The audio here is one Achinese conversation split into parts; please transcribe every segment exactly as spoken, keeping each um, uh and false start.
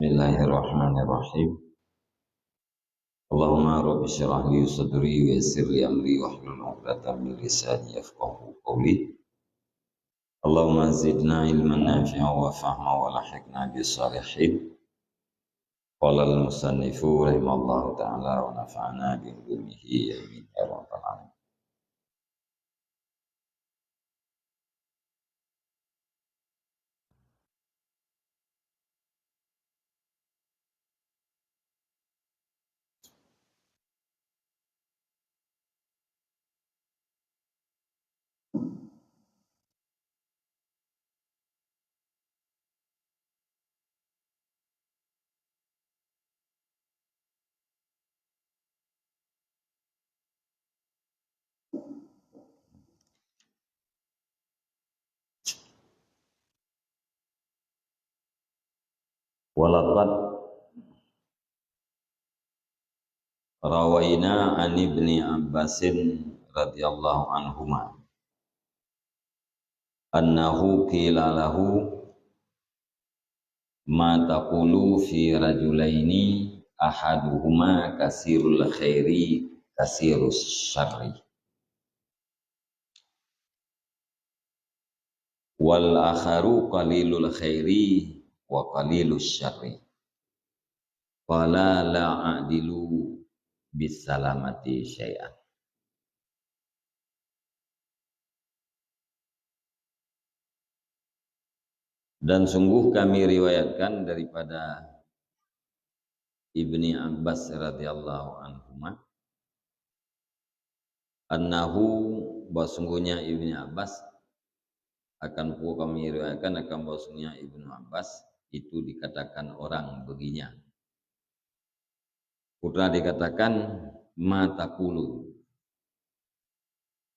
Bismillahirrahmanirrahim. Allahumma rabbi syrah li sadri wa yassir li amri wahlul 'uqdatam min lisani yafqahu qawli. Allahumma zidna ilman nafi'a wa fahma wa lahiqna bis salihin. Qala al-musannifu rahimallahu ta'ala wa nafa'ana bi ulumihi, amin ya rabbal alamin. Walaqad rawaina an Ibni Abbasin radhiyallahu anhuma annahu qila lahu, "Ma taqulu fi rajulaini ahaduhuma kasirul khairi kasirus syarri, wal akharu qalilul khairi wa qalilus syarri?" Qala, "La a'dilu bis salamati syai'an." Dan sungguh kami riwayatkan daripada Ibni Abbas radhiyallahu anhuma, annahu, bahwasungguhnya Ibni Abbas, akan peue kami riwayatkan akan bahwasungguhnya Ibnu Abbas itu dikatakan orang beginya. Putra dikatakan, "Ma taqulu?"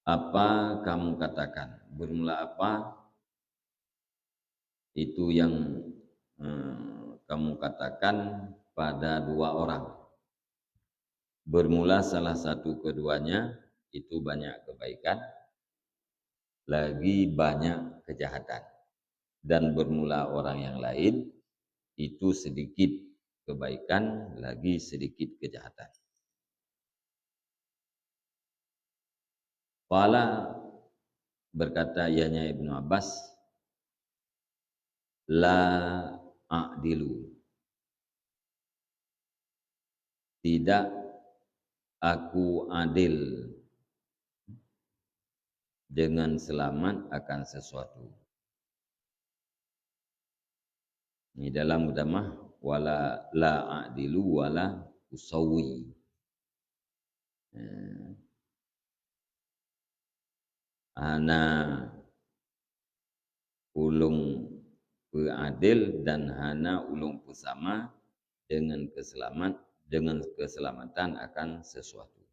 Apa kamu katakan? Bermula apa? Itu yang, eh, kamu katakan pada dua orang. Bermula salah satu keduanya itu banyak kebaikan, lagi banyak kejahatan. Dan bermula orang yang lain, itu sedikit kebaikan, lagi sedikit kejahatan. Qala, berkata ianya Ibnu Abbas, "La a'dilu." Tidak aku adil dengan selamat akan sesuatu. Di dalam utamah, wala, la a'dilu wala usawwi. Eh, hana ulôn peuadil dan hana ulôn peusama dengan keuselamat-, dengan keuseulamatan akan sesuatu.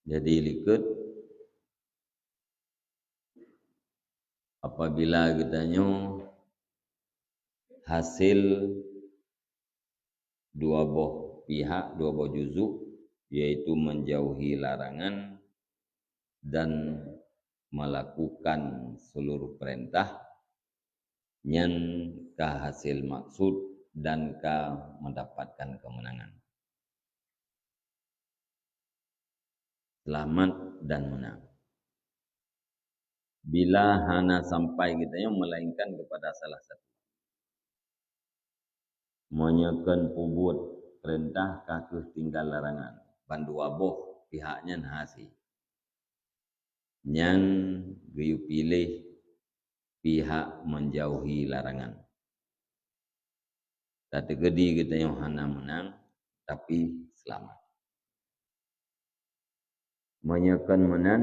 Jadi, likot, apabila geutanyoe hasil dua boh pihak, dua boh juzuk, yaitu menjauhi larangan dan melakukan seluruh perintah, nyan ka hasil maksud dan ka mendapatkan kemenangan. Selamat dan menang. Bila hana sampai geutanyoe melainkan kepada salah satu. Meunyoe kheun peubuet peurintah ka kheueh tinggai larangan, bandua boh pihak nyan hase. Nyan geuyue piléh pihak menjauhi larangan. Tateukeudi geutanyoe hana meunang, tapi seulamat. Meunyoe kheun meunan,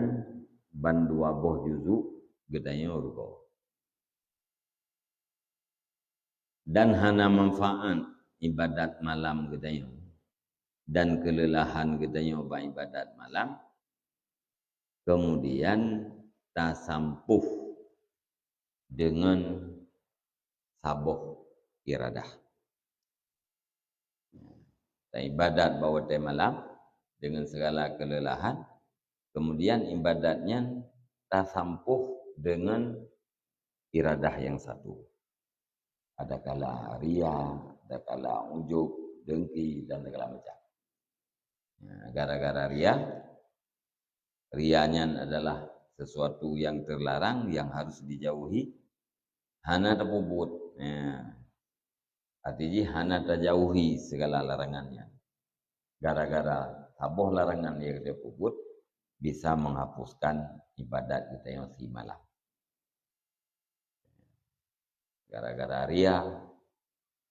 bandua boh juzuk geutanyoe rugoe. Dan hana manfaat ibadat malam geutanyoe, dan keuleuhan geutanyoe bak ibadat malam, keumudian tasampôh deungon saboh iradah. Taibadat bak watée malam deungon sigala keuleuhan, keumudian ibadat nyan tasampôh deungon iradah nyang satu. Adakala ria, adakala ujub, dengki, dan segala macam. Nah, gara-gara ria, ria nyan adalah sesuatu yang terlarang, yang harus dijauhi, hana tapeubuet. Nah, arti jih hana tajauhi segala larangan nyan. Gara-gara saboh larangan nyang tapeubuet, bisa menghapuskan ibadat geutanyoe simalam. Gara-gara ria,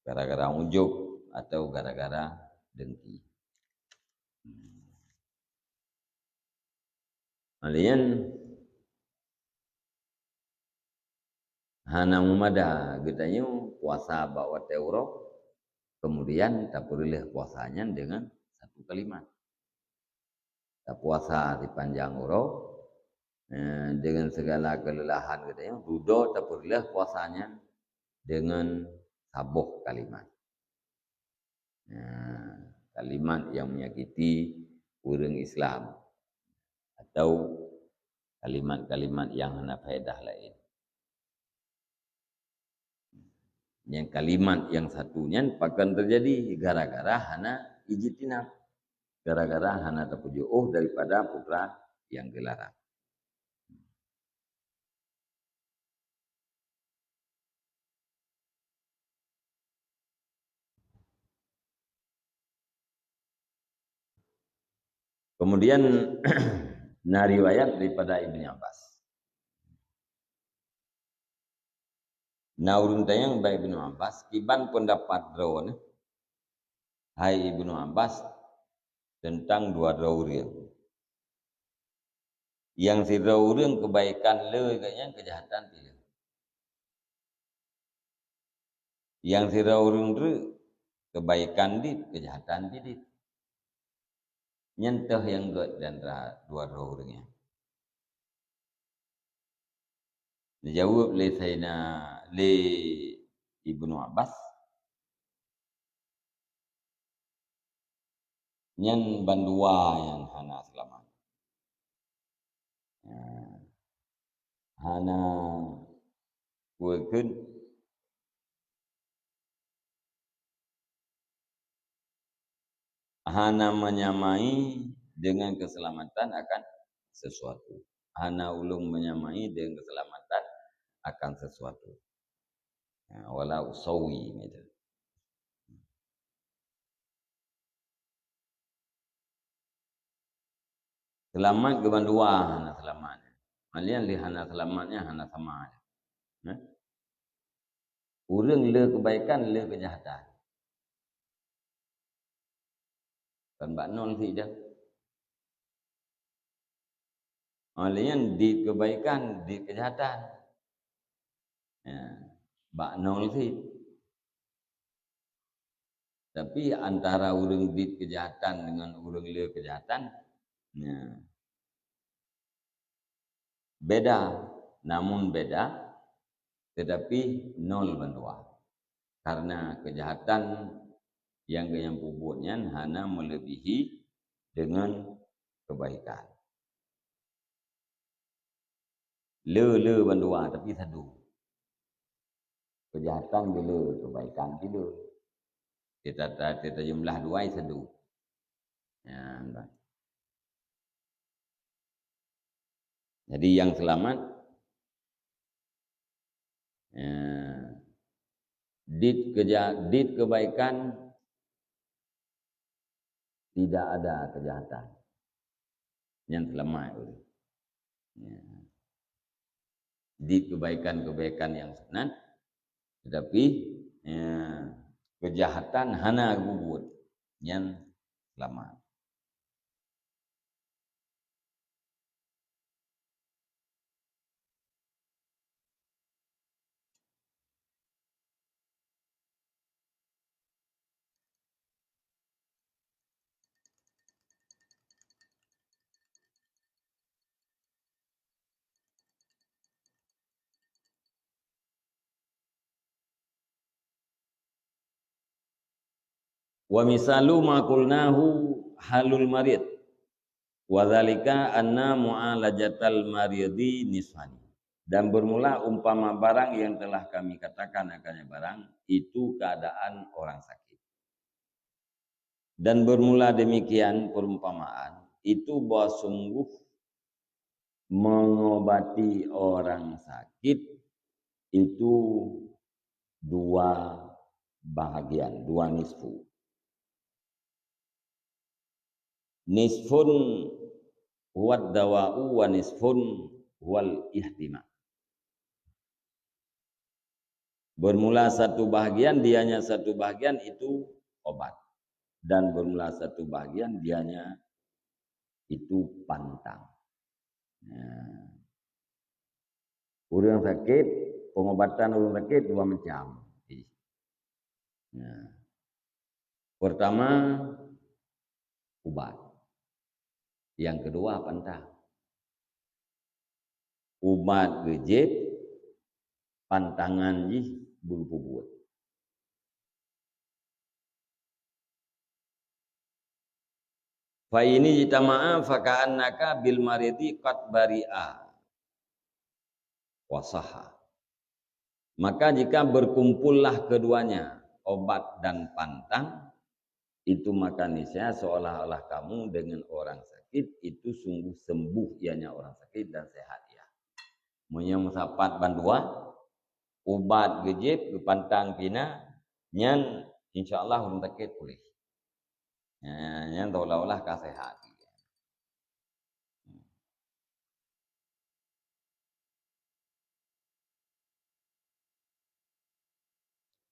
gara-gara ujub, atau gara-gara dengki. Laén hana meumada geutanyoe puasa bak watée uroe, kemudian tapeureuleh puasa nyan deungon satu kalimat. Tapuasa sipanjang uroe, eh, deungon segala keuleuhan geutanyoe, dudoe tapeureuleh puasa nyan deungon saboh kalimat. Nah, kalimat yang menyakiti ureuëng Islam atau kalimat-kalimat yang hana faedah laén. Nyang kalimat nyang satu nyan pakon teujadi gara-gara hana ijtinab, gara-gara hana tapeujiôh daripada putra nyang geularang. Kemudian na riwayat daripada Ibnu Abbas. Na ureuëng tanyong bak Ibnu Abbas, kiban peundapat droeneuh, hai Ibnu Abbas, teuntang dua droe ureuëng. Nyang sidroe ureuëng keubaikan le geuh nyan, keujahatan pih le. Nyang sidroe ureuëng treuk keubaikan dit, keujahatan pih dit. Nyan toh nyang gét di antara dua droe ureuëng nyan. Dijaweueb lé Saidina, lé Ibnu Abbas, nyan bandua nyang hana seulamat. Hana, peue kheun, hana menyamai dengan keselamatan akan sesuatu. Hana ulôn menyamai dengan keselamatan akan sesuatu. Ha, wala usawi, gitu. Seulamat keu bandua hana seulamat. Malian lé hana seulamat nyan hana sama. Nah. Ureuëng le keubaikan, le keujahatan. Kon bak nol sit dah. Óh lheueh nyan dit keubaikan, dit keujahatan. Ya, bak nol sit. Tapi antara ureuëng dit keujahatan dengan ureuëng le keujahatan, ya, beda, namun beda, tetapi nol bandua. Karena keujahatan nyang geunyang peubuet nyan hana meuleubiehi deungon keubaikan. Le, le bandua, tapi sadu. Keujahatan geule, keubaikan geule. Kita, kita, kita jumlah dua sadu. Ya, bah. Jadi nyang seulamat, ya, dit keuja-, dit keubaikan, tidak ada keujahatan. Nyan seulamat ureuëng. Ya. Di keubaikan-keubaikan nyang sunat, tetapi, ya, keujahatan hana geubuet, nyan seulamat. Wa misalu ma qulnahu halul marid. Wa dzalika anna mu'alajatal maridi nisfani. Dan bermula umpama barang yang telah kami katakan akannya barang, itu keadaan orang sakit. Dan bermula demikian perumpamaan, itu bahwa sungguh mengobati orang sakit itu dua bahagian, dua nisfu. Nisfun huwad dawa'u wa nisfun huwal ihtima. Bermula satu bahagian, dianya satu bahagian itu obat. Dan bermula satu bahagian, dianya itu pantang. Nah. Ureuëng sakét, pengobatan ureuëng sakét dua macam. Nah. Pertama, ubat. Yang kedua, pantang. Ubat geujieb, pantangan jih beupeubuet. Fa ini jitama'a faka'annaka bil maridi qad bari'a wa sahha. Maka jika berkumpullah keduanya, obat dan pantang, itu maka niscaya seolah-olah kamu dengan orang sakit itu sungguh sembuh ianya orang sakit dan sehat ia. Meunyoe meusapat bandua, ubat geujieb, geupantang pih na, nyan insya Allah ureuëng sakét puléh. Nyan, nyan seolah-olah ka sehat.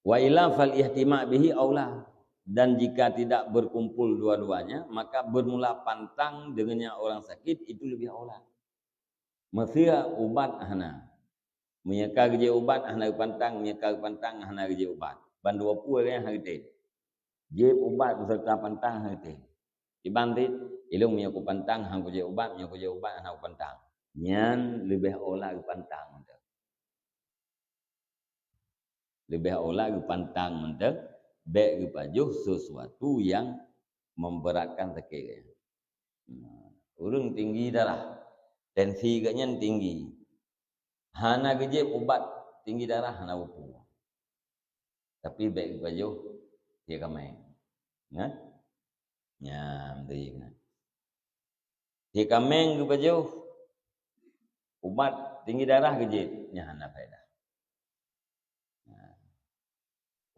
Wa illa fal ihtima bihi aula. Dan jika tidak berkumpul dua-duanya, maka bermula pantang dengannya orang sakit itu lebih aula. Meuseu ubat hana. Meunyoe ka geujieb ubat hana geupantang, meunyoe ka geupantang hana geujieb ubat. Bandua peue nyan hana geutem. Jieb ubat beserta pantang hana geutem. Iban cit, ilong meunyoe kupantang hana kujieb ubat, meunyoe kujieb ubat hana kupantang. Nyan leubeh aula geupantang mantong. Leubeh aula geupantang mantong, bék geupajoh sesuatu yang memberatkan sakét. Ureuëng tinggi darah, tensi geuhnyan tinggi. Hana geujieb ubat tinggi darah hana peue. Tapi bék geupajoh sie kaméng. Nah? Nyan, teuingat. Sie kaméng geupajoh, ubat tinggi darah geujieb, nyan hana faedah. Nah.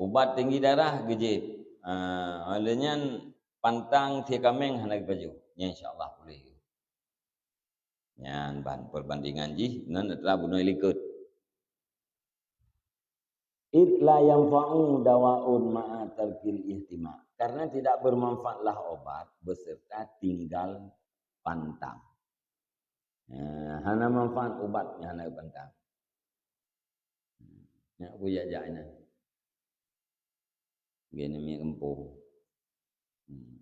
Ubat tinggi darah geujieb. Ah, lheueh nyan pantang sie kaméng hana geupajoh. Nyan insya Allah puléh. Nyan ban perbandingan jih ngon atra bunoe likot. Id la yanfa'u dawa'un ma'a tarkil ihtima. Karena tidak bermanfaatlah obat beserta tinggal pantang. Eh, hana manfaat ubat nyang hana geupantang. Nyak bujak-jak inan. Geuneuk miet keumpung. Hmm.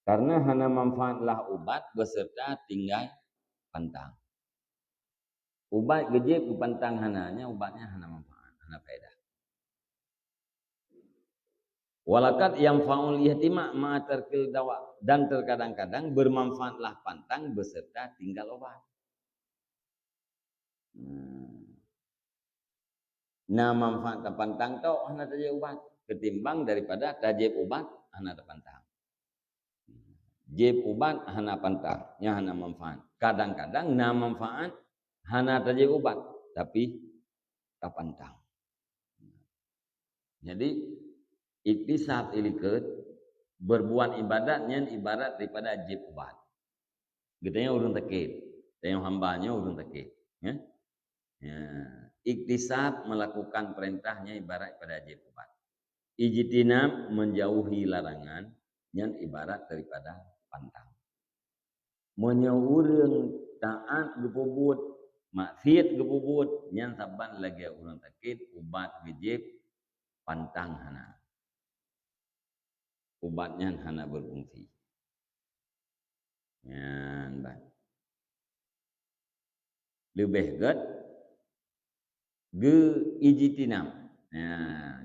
Karena hana manfaatlah ubat beserta tinggai pantang. Ubat geujieb geupantang hana, nyan ubat nyan hana manfaat, hana faedah. Walaqad yanfa'ul ihtima ma'a tarkil dawa, dan terkadang-kadang bermanfaatlah pantang beserta tinggal obat. Hmm. Na manfaat tapantang tok hana tajieb ubat, ketimbang daripada tajieb ubat hana tapantang. Jieb ubat hana pantang, nyan hana manfaat. Kadang-kadang na manfaat hana tajieb ubat, tapi tapantang. Jadi, iktisab ilikot, berbuat ibadat nyan ibarat daripada jieb ubat. Geutanyoe ureuëng sakét, tanyoe hamba nyoe ureuëng sakét, ya. Ya, iktisab melakukan perintah nyan ibarat daripada jieb ubat. Ijtinab menjauhi larangan nyan ibarat daripada pantang. Meunyoe ureuëng taát geupeubuet, maksiet geupeubuet, nyan saban lagée ureuëng sakét, ubat geujieb, pantang hana. Ubat nyan hana berfungsi. Nyan ban. Leubeh gét geu-ijtinab. Ya,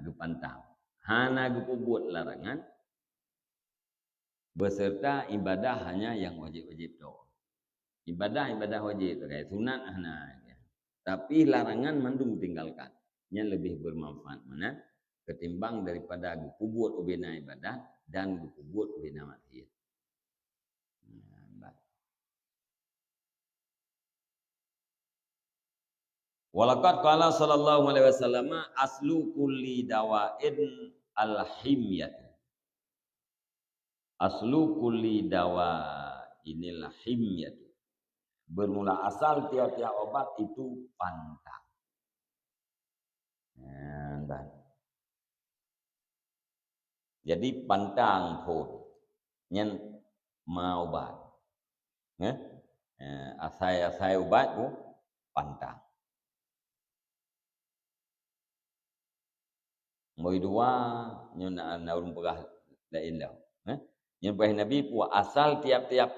geupantang. hana geupeubuet larangan, beserta ibadah hanya nyang wajéb-wajéb tok. Ibadah, ibadah wajéb, sunat hana. Tapi larangan mandum tinggalkan. Nyan leubeh bermanfaat meunan ketimbang daripada geupeubuet ubena ibadah dan geupeubuet ubena maksiat. Nah, bah. Walaqad qala sallallahu alaihi wasallam, "Aslu kulli dawa'in al-himyatu." Aslu kulli dawa'inil himyatu. Bermula asal tiap-tiap obat itu pantang. Nah, bah. Jadi pantang phôn nyan ma ubat. Nggih? Eh, asai-asai ubat pun pantang. Bui dua nyoe na, na ureuëng peugah laén lom. Eh? Nyoe peugah Nabi pun asal tiap-tiap,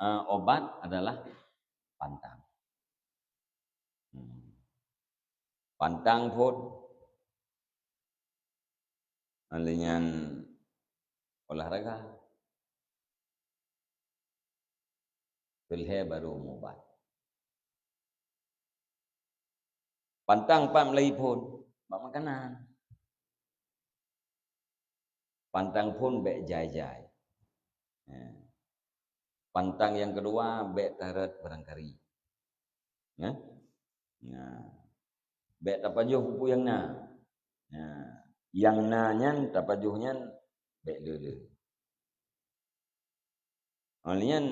eh, obat adalah pantang. Hmm. Pantang phôn. Lheueh nyan olahraga. Teulhèe baru mubat. Pantang pat meulai phôn bak makanan. Pantang phôn bék jai-jai. Ya. Pantang nyang keudua bék tarot barangkari. Ya. Nah, bék tapajoh peue-peue nyang na. Nah, nyang na nyan tapajoh nyan bék le-le. Óh lheueh nyan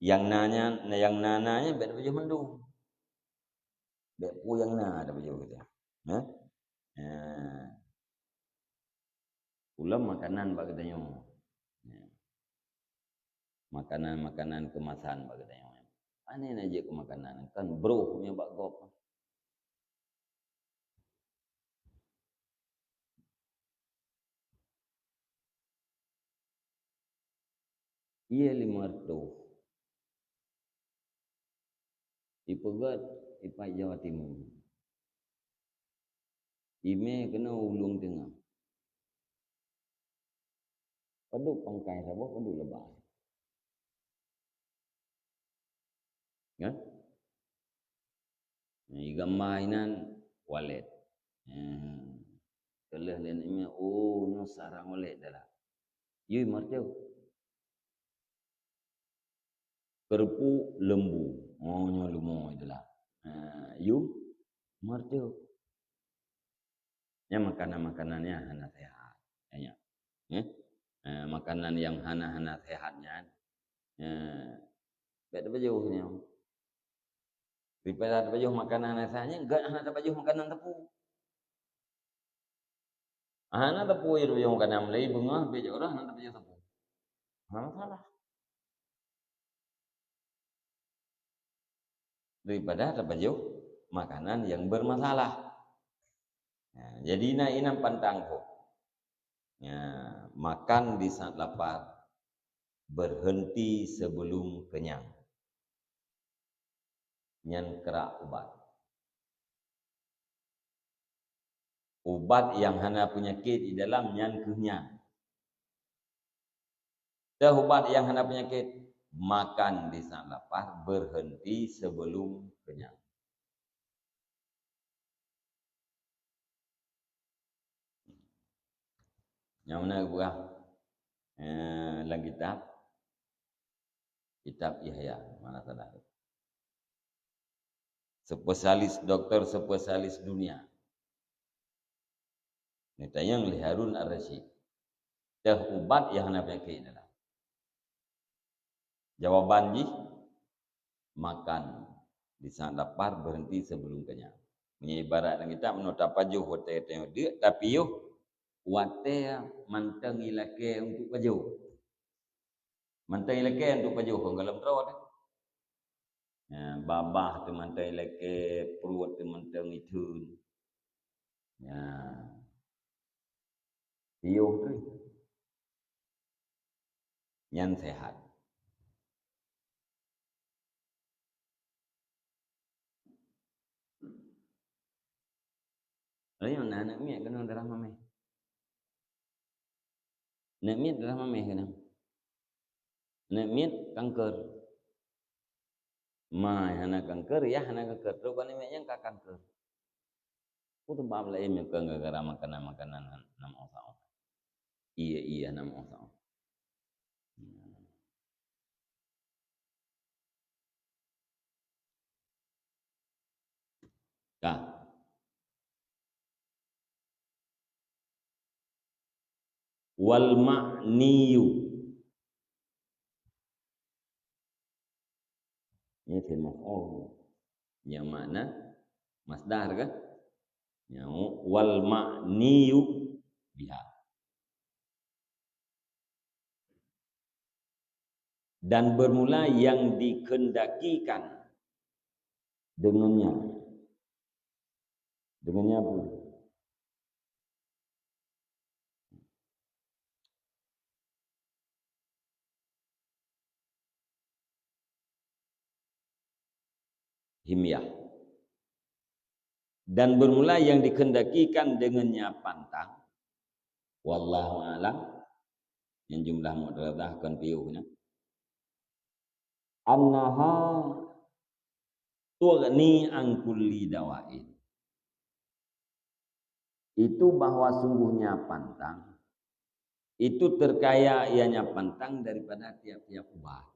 nyang na nyan, nyang na-na nyan bék tapajoh mandum. Bék peue nyang na tapajoh kita. Nah. Nah. Ulôn makanan bak geutanyoe. Ya. Makanan-makanan keumasan bak geutanyoe. Pane na jeuet keu makanan, kan broh meunyoe bak gob. Ié limong reutôh. Ipeugét ipat Jawa Timu. Imé keunoe u Lueng Teungoh. Padub pangkai saboh, padub leubah. Kan? Nah, igamba inan walet. Hmm. Keuleuh lé aneuk miet, "Oh, nyoe sarang walet dah lah." Yui marcok. Keureupu lembu. Oh, nyoe leumo itulah. Ha, yum marcok. Nyan makanan-makanan nyang hana sehat. Ya, nyan. Eh? Eh, makanan nyang hana-hana sehat nyan. Eh, bék tapajoh nyoe. Daripada tapajoh makanan hana sehat nyan, gét hana tapajoh makanan teupeu. Hana teupeu tapajoh makanan meulai beungoh, bék jak uroe hana tapajoh teupeu. Hana masalah. Daripada tapajoh makanan nyang bermasalah. Nah, jadi na inan pantang phôn. Ya, makan di saat lapar, berhenti sebelum kenyang. Nyan krak ubat. Ubat nyang hana peunyakét di dalam nyan kheueh nyan. Teuh ubat nyang hana peunyakét, makan di saat lapar, berhenti sebelum kenyang. Nyang mana buah, eh, lam kitab? Kitab Ihya, mana salah. Spesialis, doktor spesialis dunia. Neutanyong lé Harun Ar-Rasyid. Teuh ubat nyang hana peunyakét adalah. Jawaban jih, makan di saat lapar, berhenti sebelum kenyang. Meunyoe ibarat lam kitab, meunyoe tapajoh watée tanyoe deuk, tapiôh watée mantong ilakée untuk pajoh. Mantong ilakée untuk pajoh, kon goh lom troe teuh. Ya, babah teuh mantong ilakée, pruet teuh mantong itheun. Ya. Piôh teuh. Nyan sehat. Lalu nyang na aneuk miet keunoe darah mamèh. Neuk miet darah mamèh keunan. Neuk miet kanker. Ma hana kanker, yah hana kanker. Trok bak neuk miet nyang ka kanker. Peue sabab laén nyoe keu gara-gara makanan-makanan nyang meuosak-osak. Iya-iya nyang meuosak-osak. Ka. Wal ma'niyu. Nyoe isim maf'ul. Nyang makna masdar kan? Nyoe wal ma'niyu biha. Dan bermula yang dikehendakikan dengannya. Dengannya apa? Himyah. Dan bermula yang dikehendakikan dengannya pantang, wallahu a'lam, nyang jumlah mu'taradah kon piôh nyan, annaha tughni an kulli dawa'in. Itu bahwa sungguhnya pantang itu terkaya ianya pantang daripada tiap-tiap ubat.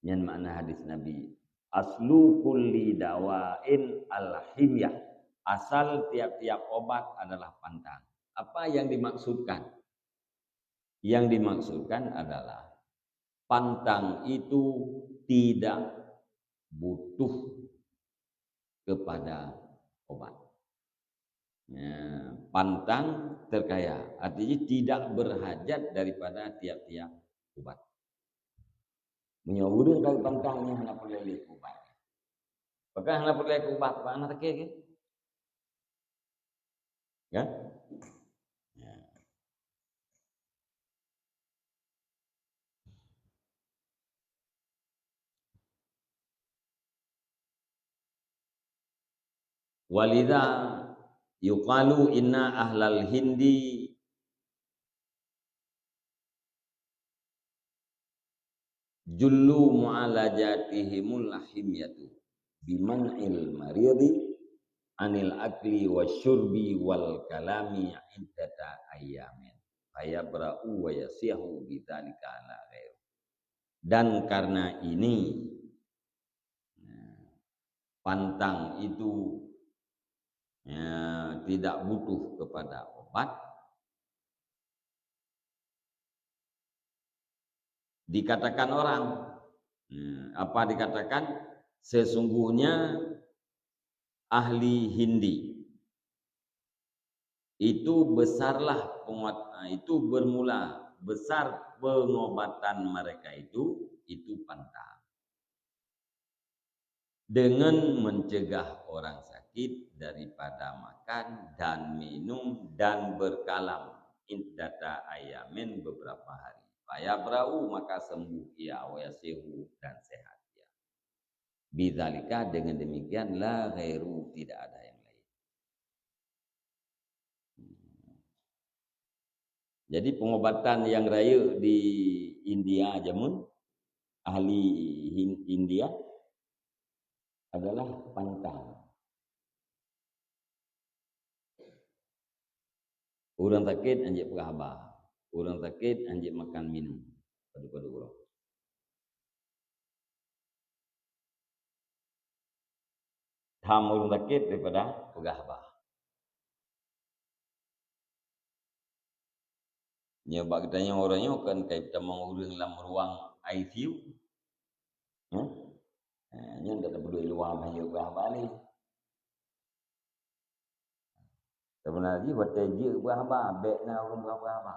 Nyan makna hadis Nabi, "Aslu kulli dawa'in al-himyah." Asal tiap-tiap obat adalah pantang. Apa yang dimaksudkan? Yang dimaksudkan adalah pantang itu tidak butuh kepada obat. Ya, pantang terkaya, artinya tidak berhajat daripada tiap-tiap ubat. Meunyoe ureuëng ka pantang nyan hana peureulée lé ubat. Pakon hana peureulée ubat, pakon hana sakét ke? Ya? Ya. Walidha yuqalu inna ahlal Hindi jullu mu'alajatihimul himyatu biman'il maridi anil akli wasyurbi wal kalami iddata ayyamin, fayabra'u wa yasihu bidzalika ala ghairu. Dan karena ini, ya, pantang itu, ya, tidak butuh kepada obat. Dikatakan orang, ya, apa dikatakan? Sesungguhnya ahli Hindi itu besarlah penguat-, itu bermula besar pengobatan mereka itu, itu pantang. Dengan mencegah orang sakit daripada makan dan minum dan berkalam iddata ayamin, beberapa hari. Fayabra'u, maka sembuh ia, wa yasihu, dan sehat ia. Bidzalika, dengan demikian, la ghairu, tidak ada yang lain. Jadi pengobatan yang rayeuk di India jameun, ahli Hin-, India, adalah pantang. Ureuëng sakét hanjeuet peugah haba, ureuëng sakét hanjeuet makan minum, padub-padub uroe. Tham ureuëng sakét daripada peugah haba. Nyoe bak geutanyoe uroe nyoe kan kai tamong ureuëng lam ruang I C U. Huh? Ha, nyoe dak tapeudoi luwa bah jeuet peugah haba lé. Sebenarnya watée jeuet peugah haba, bék na ureuëng peugah haba.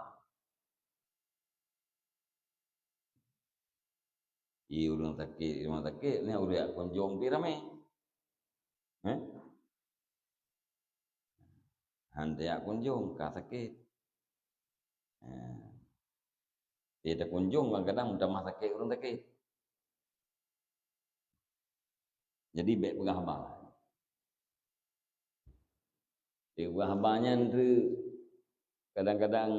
Ie ureuëng sakét, ureuëng sakét ni ureuëng kunjong pi ramé. Heh? Han tajak kunjong ka sakét. Ha. Ie takunjong kadang-kadang meutamah sakét ureuëng sakét. Jadi bék peugah haba. Di peugah haba nyan tu kadang-kadang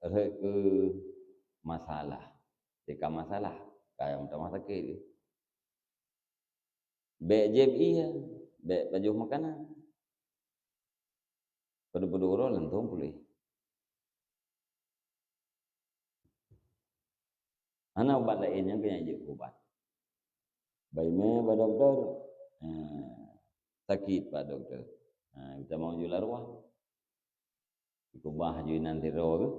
rhot keu masalah. Teuka masalah, ka meutamah sakét. Bèk jieb ié, bèk pajoh makanan. Padub-padub uroe langsông puléh. Hana ubat laén nyang keuneuk jieb ubat. Baimé bak dokto, ha, sakét bak dokto. Ha, geutamong ju lam ruang. Keubah ju inan sidroe geuh.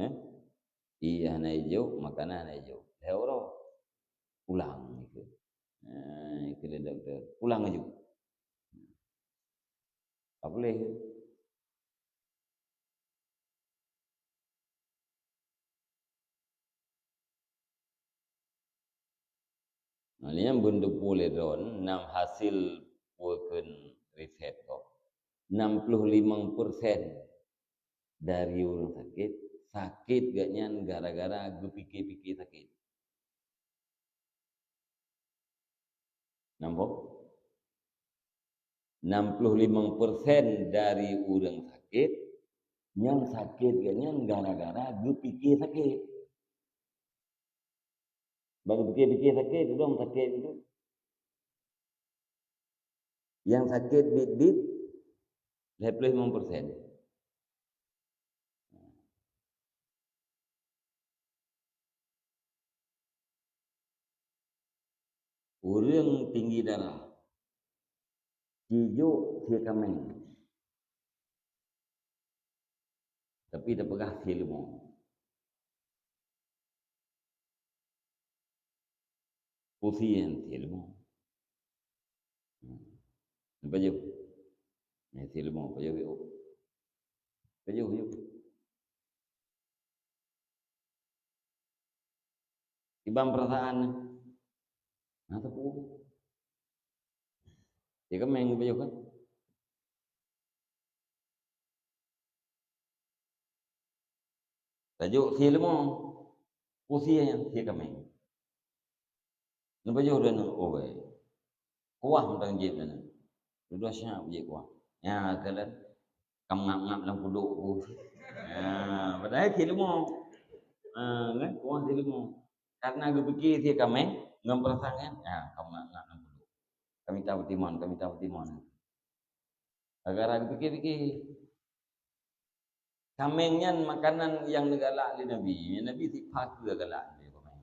Eh? Ié hana ijok, makanan hana ijok. Lhèe uroe. Pulang ikeu. Ha, ikeu lé dokto. Pulang aju. Ka puléh. Nah, nyan beuneuteupeu lé droen, nam hasil peue kheun riset kok, enam puluh lima persen dari ureueng sakét, sakét geuh nyan gara-gara geupike-pike sakét. Nampak? Enam puluh lima persen dari ureueng sakét, nyan sakét geuh nyan gara-gara geupike sakét. Bak geupike-pike sakét, udong sakét itu. Nyang sakét biet-biet, lhèe ploh limong persen. Ureueng tinggi darah, jijok sie kaméng, tapi tapeugah sie leumô. Pusieng sie leumô. Hmm. Pajoh. Nyan sie leumô, pajoh yuk. Pajoh yuk. Kiban peurasaan. Nah, teupeu. Dia kan main pajoh kan? Tajok sie leumô, pusieng sie kaméng. Neupajoh droeneuh, oh, weh. Kuah mantong jieb droeneuh. Dudoe siap jieb kuah. Nyan keuh lôn, ka meungab-ngab lam kudok ku. Nyan, padahai sie leumô. Ha, kan? Kuah sie leumô. Karena geupike sie kaméng, ngon peurasaan nyan, nyan, ka meungab-ngab lam kudok. Ka mita peutimon, ka mita peutimon. Gara-gara geupike-pike. Kaméng nyan makanan nyang neugalak lé Nabi. Nabi sifat galak lé kaméng.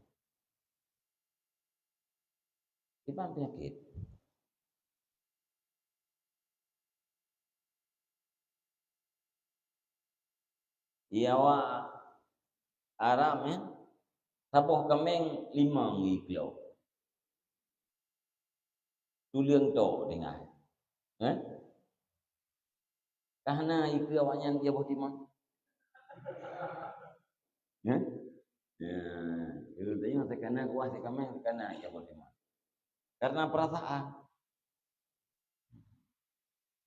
Kiban peunyakét. Di awak Arab, ya, saboh kaméng limong iklo. Tuleueng tok tinggai. Eh? Ka hana ikeu awaknyan saboh timon. Eh? Ya, itu tadi masa kana kuah si kaméng, kana saboh timon. Karena perasaan.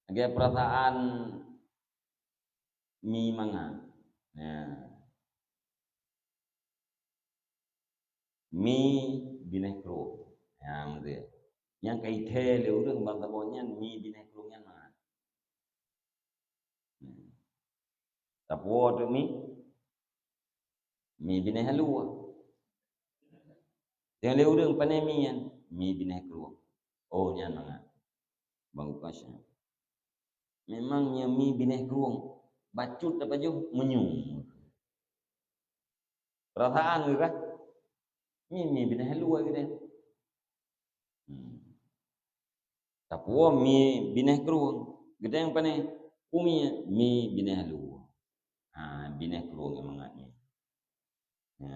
Lagèe perasaan mi mangat. Ya. Mi binéh krueng. Ya, beutôi. Nyang ka ithèe lé ureueng ban saboh nyan mi binéh krueng nyan mangat. Hmm. Tapuwoe teuk mi, mi binéh alue. Nyang lé ureueng pané mi nyan, mi binéh krueng. Oh, nyan mangat. Bang Ukas nyan. Memang nyan mi binéh krueng. Bacut tapajoh meunyoe. Peurasaan geuh kan? Mi, mi binéh alue geuh nyan. Hmm. Tapuwoe mi binéh krueng. Geutanyoe pané, peue mi, mi binéh alue. Ha, binéh krueng nyang mangat nyan. Ha.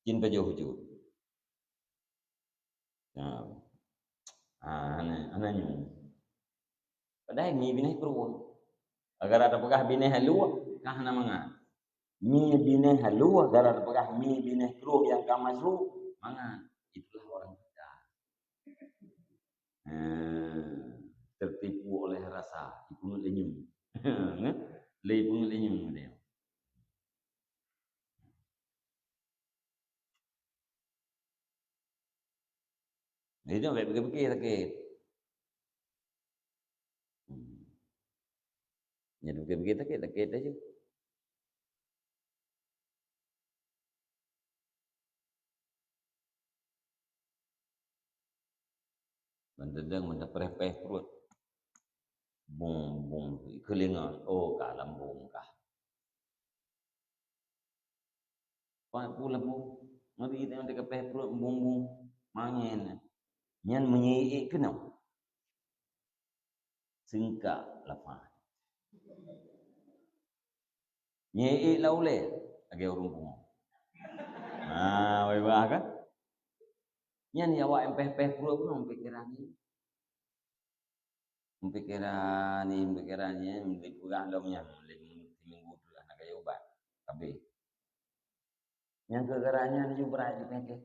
Cit pajoh bacut. Ha. Ha, hana, hana nyoe. Padahai mi binéh krueng. Gara-gara tapeugah binéh alue, ka hana mangat. Mi binéh alue, gara-gara tapeugah mi binéh krueng nyang ka masyhur, mangat. Itulah orang kita. Eh, tertipu oleh rasa, ipeungeut lé nyum. Lé ipeungeut lé nyum dia. Jadi, nyoe bèk pikir-pikir sakét. Hmm. Nyan pikir-pikir sakét, sakét aja. Ban teudeung, ban teupreh-preh pruet. Bung, bung, keulingon, oh, ka lambung kah. Pat pula bu, mari kita nanti ke peh perut bumbung mangen. Nyan meunyoe ék keunoe. Seungkak lapah. Nyoe ék lam ulèe lagèe ureueng pungo. Ha, wai bah kan? Nyan ya awak nyang peh-peh perut pun pikiran ni. Pikiran ni, pikiran ni, dipeugah lom nyan, lé siminggu tu lah nak kaya ubat. Habéh. Nyang keu gara nyan laju brat jipeunyakét.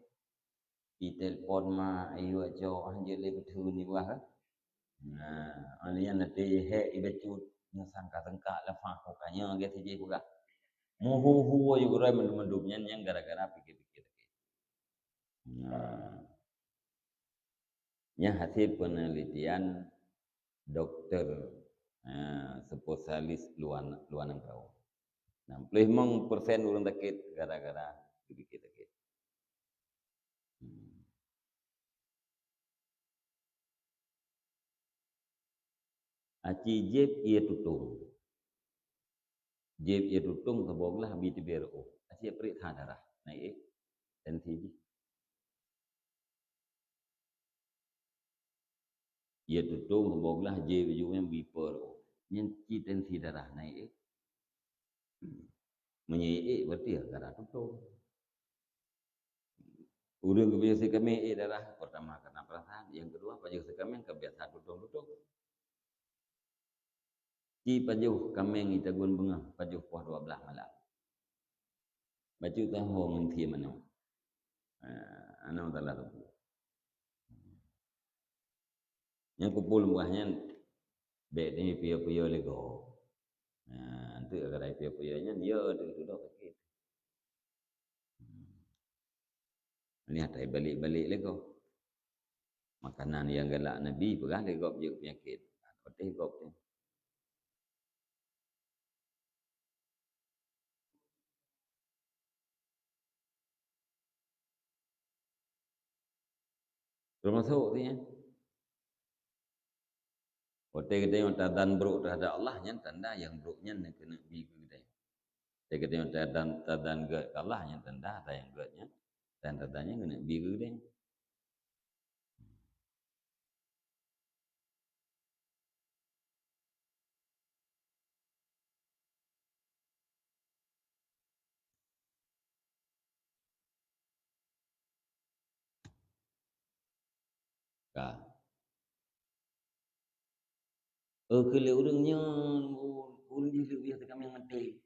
Itelepon mak, ayue cok, hanjeuet lé beutôi ni bah. Nah, oleh nyan nanti hek ibacut, nyan sangka-sangka lafah ko kanya lagèe sijih peugah. Muhu-hu ayue gurèe mandum-mandum nyan, nyan gara-gara pikir-pikir lagèe. Nah. Nyan hasil penelitian doktor, ha, spesialis luar, luar nanggroe. Enam puluh lima persen ureueng sakét gara-gara geubiet sakét. Hmm. Aci jieb ié tutong. Jieb ié tutong saboh glah bi teubiet reuôh. Aci peuriksa darah, naik éh, tensi jih. Ié tutong saboh glah jieb baju nyan bi peuet reuôh. Nyan ci tensi darah naik éh. Meunyoe ék, berarti gara tutong. Ureueng geupajoh sikaméng ék darah, pertama karena perasaan, yang kedua pajoh sikaméng ka biasa tutong-tutong. Ci pajoh kaméng itagun beungoh, pajoh poh dua belas malam. Bacut taho ngon sie manoe. Ah, anoe salah satu. Nyang kupul buah nyan, bèk ni piyo-piyo lego. Nah, tu gara piyo-piyo nyan, ya, tu, tu dah sakit. Ni atai balik-balik lego. Makanan nyang galak Nabi peugah lé gob jeuet peunyakét. Otéh gob tu. Teumasok tu nyan. Watèe geutanyoe tadan brok teuhadap Allah, nyan tanda nyang brok nyan keuneuk bi keu geutanyoe. Watèe geutanyoe tadan, tadan gèt keu Allah, nyan tanda nyang gèt nyan, dan tanda nyan keuneuk bi keu geutanyoe. Ka. Eu, keu lé ureueng nyan, ureueng jih lé uyah teukaméng maté.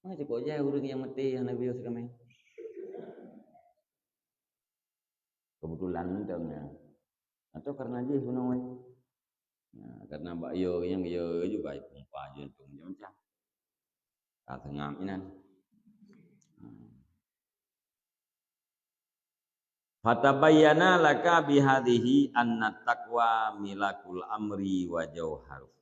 Ma cukôp jai ureueng nyang maté hana geuyue sikaméng. Keubeutulan mantong nyan. Atau karena jih bunoe. Nah, karena bak yo nyang yo juga pumpa jantung macam-macam. Ka seungab inan. Hmm. Fatabayyana laka bihadhihi anna taqwa milakul amri wa jauharuh.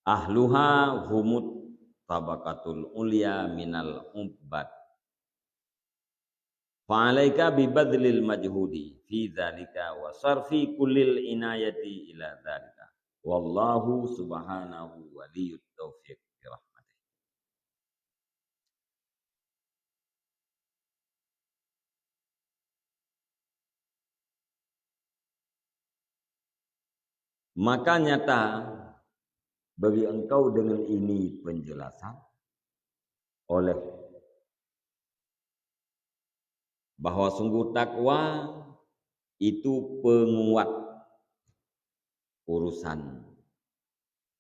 Ahluha humut tabaqatul ulya minal ubbad. Fa'alaika bibadlil majhudi fi dzalika wa sarfi kullil inayati ila dzalika. Wallahu subhanahu waliyut taufiq birahmatih. Maka nyata bagi engkau dengan ini penjelasan oleh bahwa sungguh takwa itu penguat urusan,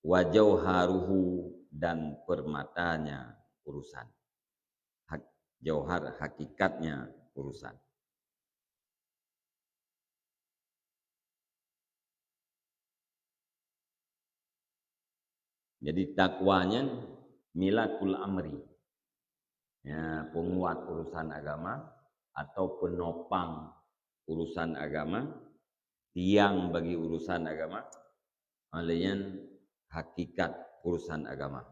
wa jauharuhu dan permatanya urusan, hak, jauhar hakikatnya urusan. Jadi takwa nyan milakul amri. Ya, penguat urusan agama atau penopang urusan agama, tiang bagi urusan agama, laén hakikat urusan agama.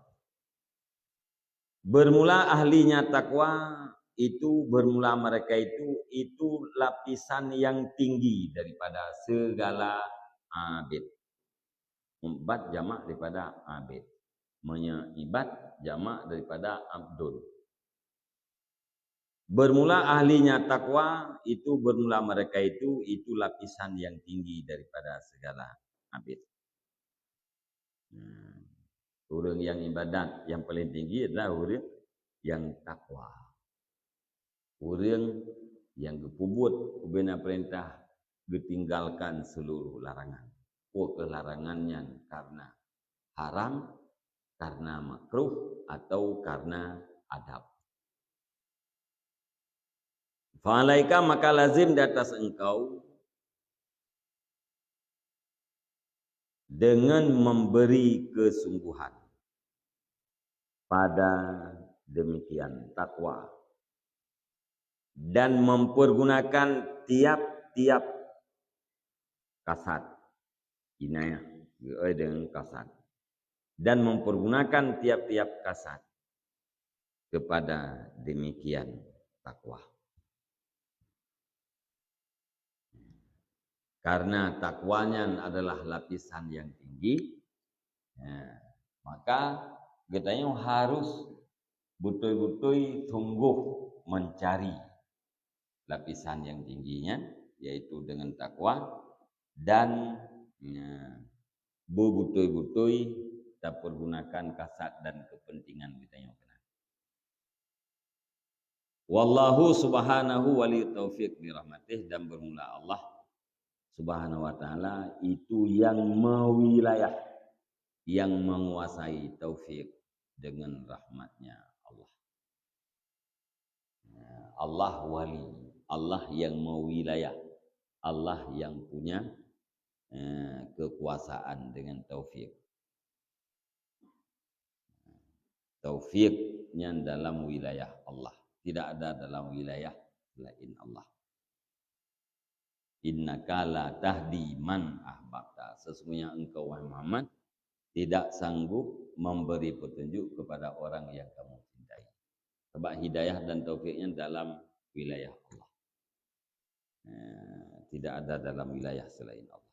Bermula ahlinya takwa itu bermula mereka itu, itu lapisan yang tinggi daripada segala abid. Ibad jamak daripada abid. Meunyoe ibad jamak daripada abdun. Bermula ahlinya takwa, itu bermula mereka itu, itu lapisan yang tinggi daripada segala abid. Nah, ureuëng nyang ibadat nyang paling tinggi adalah ureuëng nyang takwa. Ureuëng nyang geupeubuet ubena peurintah, geutinggalkan seluruh larangan. Peue kheueh larangan nyan? Karena haram, karena makruh, atau karena adab. Fa'alaika, maka lazim di atas engkau, dengan memberi kesungguhan pada demikian takwa dan mempergunakan tiap-tiap kasad. Inayah, geuéh deungon kasad. Dan mempergunakan tiap-tiap kasad kepada demikian takwa. Karena takwa nyan adalah lapisan yang tinggi, ya, maka geutanyoe harus beutôi-beutôi sungguh mencari lapisan yang tinggi nyan, yaitu dengan takwa dan, ya, beubeutôi-beutôi tapeurgunakan kasad dan keupeuntengan geutanyoe keunan. Wallahu subhanahu waliyut taufiq bi rahmatih, dan bermula Allah Subhanahu wa Ta'ala itu yang mewilayah, yang menguasai taufik dengan rahmatnya Allah. Ya, Allah wali, Allah yang mewilayah, Allah yang punya, eh, kekuasaan dengan taufik. Taufik nyan dalam wilayah Allah. Tidak ada dalam wilayah selain Allah. Innaka la tahdi man ahbabta. Sesungguhnya engkau, wahai Muhammad, tidak sanggup memberi petunjuk kepada orang yang kamu cintai. Sebab hidayah dan taufiknya dalam wilayah Allah. Eh, tidak ada dalam wilayah selain Allah.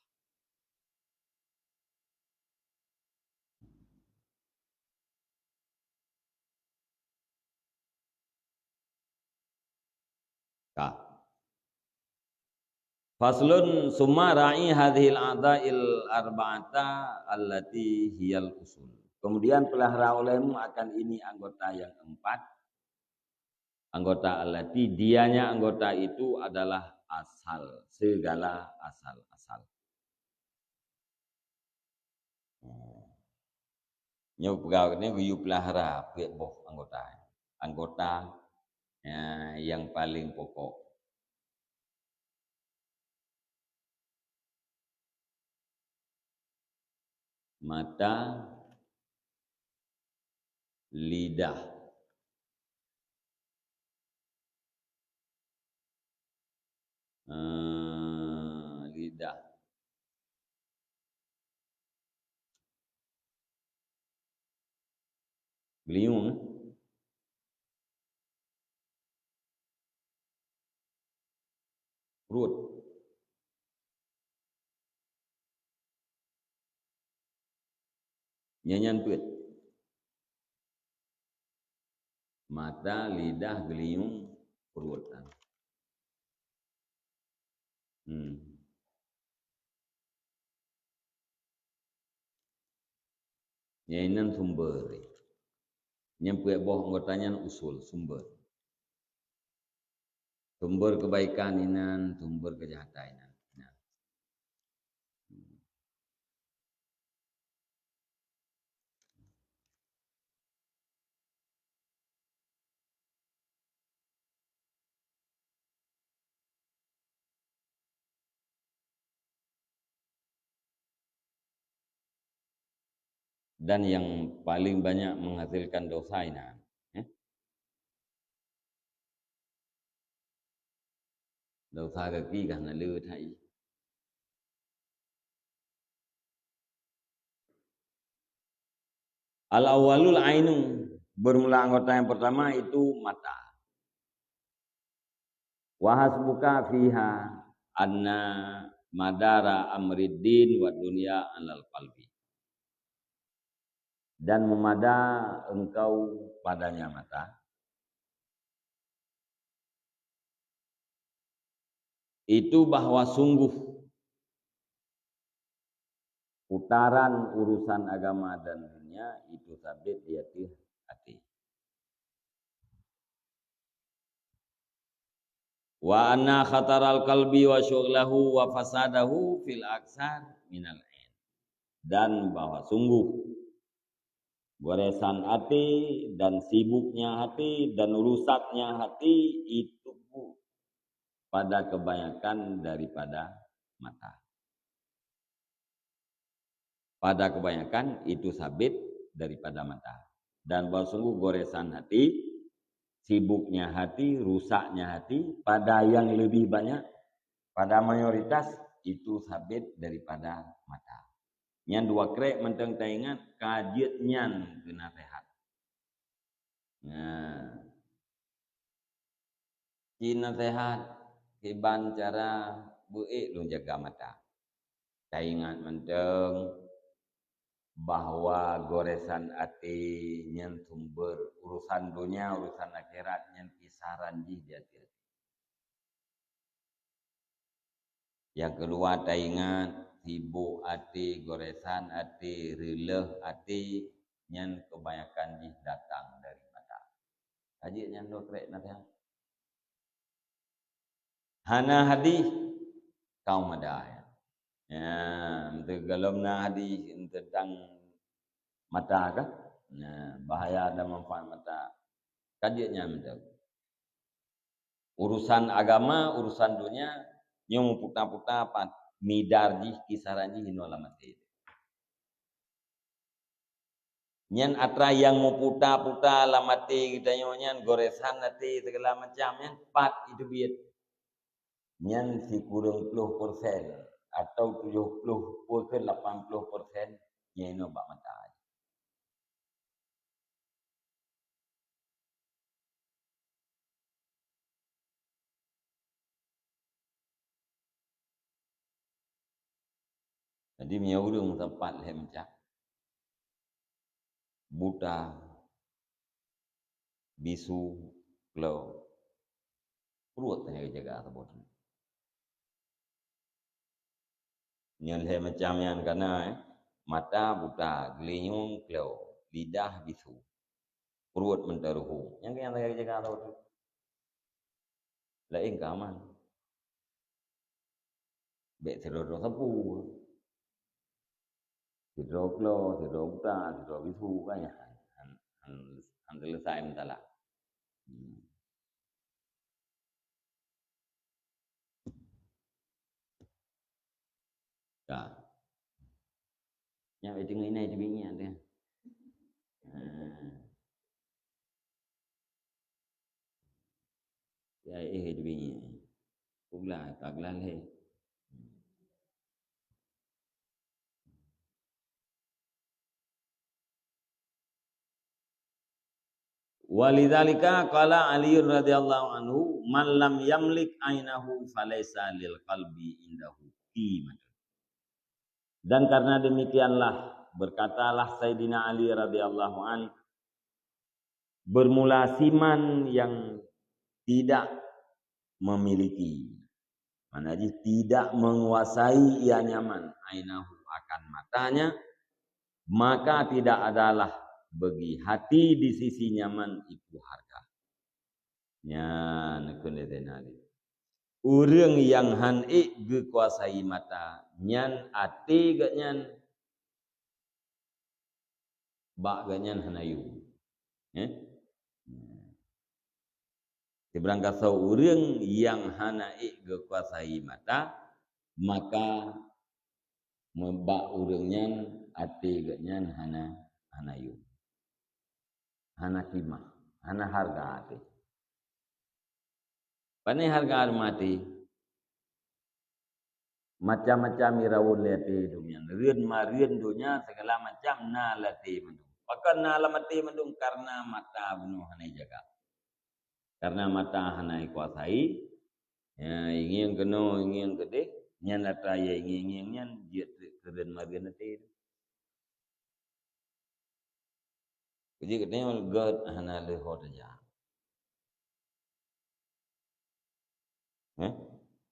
Ka. Faslun, summa ra'i hadhil a'dha'il arba'ata allati hiyal usul. Kemudian pelihara olehmu akan ini anggota yang empat, anggota allati, dianya anggota itu adalah asal, segala asal-asal. Nyoe peugah ni geuyue peulahara peuet boh anggota. Anggota, ya, yang paling pokok. Mata, lidah. Eh, lidah. Geulinyueng, eh? Pruet. Nyan, nyan peuet. Mata, lidah, geulinyueng, pruet. Hmm. Nyan inan sumber. Nyan peuet boh anggota nyan usul, sumber. Sumber kebaikan inan, sumber kejahatan inan. Nah. Dan yang paling banyak menghasilkan dosa inan, eh? Dosa gaki ka hana le that jih. Al-awwalul ainu, bermula anggota yang pertama itu mata. Wa hasbuka fiha anna madara amrid din wad dunya alal qalbi. Dan memada engkau padanya mata, itu bahwa sungguh putaran urusan agama dan dunia itu sabit di ateueh até. Wa anna khataral qalbi wa syughlahu wa fasadahu fil aksar minal ain. Dan bahwa sungguh goresan hati dan sibuknya hati dan rusaknya hati itu pada kebanyakan daripada mata. Pada kebanyakan itu sabit daripada mata. Dan bahwa sungguh goresan hati, sibuknya hati, rusaknya hati, pada yang lebih banyak, pada mayoritas itu sabit daripada mata. Nyan dua krek mantong taingat, ka jeuet nyan keu naseuhat. Nah, ci naseuhat kiban cara beuék lôn jaga mata. Taingat mantong bahwa goresan até nyan sumber urusan donya, urusan akhirat nyan kisaran jih di até. Nyang keudua taingat, sibok até, goresan até, reuleuh até, nyan kebanyakan jih datang dari mata. Ka jeuet nyan dua krek naseuhat. Hana hadih, kaum ada ya. Ya, untuk golom na hadih tentang mata kah? Nah, bahaya dan manfaat mata. Ka jeuet nyan beutôi. Urusan agama, urusan dunia, nyoe meuputa-puta pat midar jih, kisaran jih inoe lam até. Nyan atra nyang meuputa-puta lam até geutanyoe nyan, goresan até segala macam nyan, pat iteubiet. Nyan sikureueng ploh persen atau tujoh ploh peuet keu lapan ploh persen nyan inoe bak mata. Jadi, meunyoe ureuëng meusapat lhée macam, buta, bisu, klo, pruet hana geujaga saboh teuk. Nyan lhée macam nyan ka na, eh. Mata buta, geulinyueng klo, lidah bisu, pruet meuteureuhu. Nyan keuh nyang lagée jaga saboh teuk. Laén ka aman. Bék sidroe-droe sapeue. Sidroe klo, sidroe buta, sidroe bisu, kan nyan han, han, han, han seuleusai masalah. Hmm. Ka. Nyan, eh, teungoh inan teubiet nyan teuh. Ha. Ya, eh, teubiet nyan. Puglah, ka glah lé. Walidzalika qala Ali radhiyallahu anhu, "Man lam yamlik ainahu falaisa lil qalbi indahu qimatun." Dan karena demikianlah berkatalah Sayyidina Ali radhiyallahu anhu, bermula siman yang tidak memiliki, mana jih tidak menguasai ia nyaman, ainahu akan matanya, maka tidak adalah bagi hati di sisi nyaman itu harga. Nyan keuneuk teunaléh. Ureuëng nyang han ék geukuasai mata, nyan até geuhnyan bak geuhnyan hana yum. Eh? Sibarang gasoe ureuëng nyang hana ék geukuasai mata, maka meubak ureuëng nyan até geuhnyan hana, hana yum. Hana kimah, hana hareuga até. Pane hareuga até? Macam-macam irawon lé até donya. Reuen mareueng donya segala macam na lam até mandum. Pakon na lam até mandum? Karena mata bunoe hana jaga. Karena mata hana ikuasai, Ya, ingieng keunoe, ingieng keudeh, nyan atra ya ingieng-ingieng nyan jeuet keu rön marön até. Jadi katanya gét hana leuho tajak. Eh?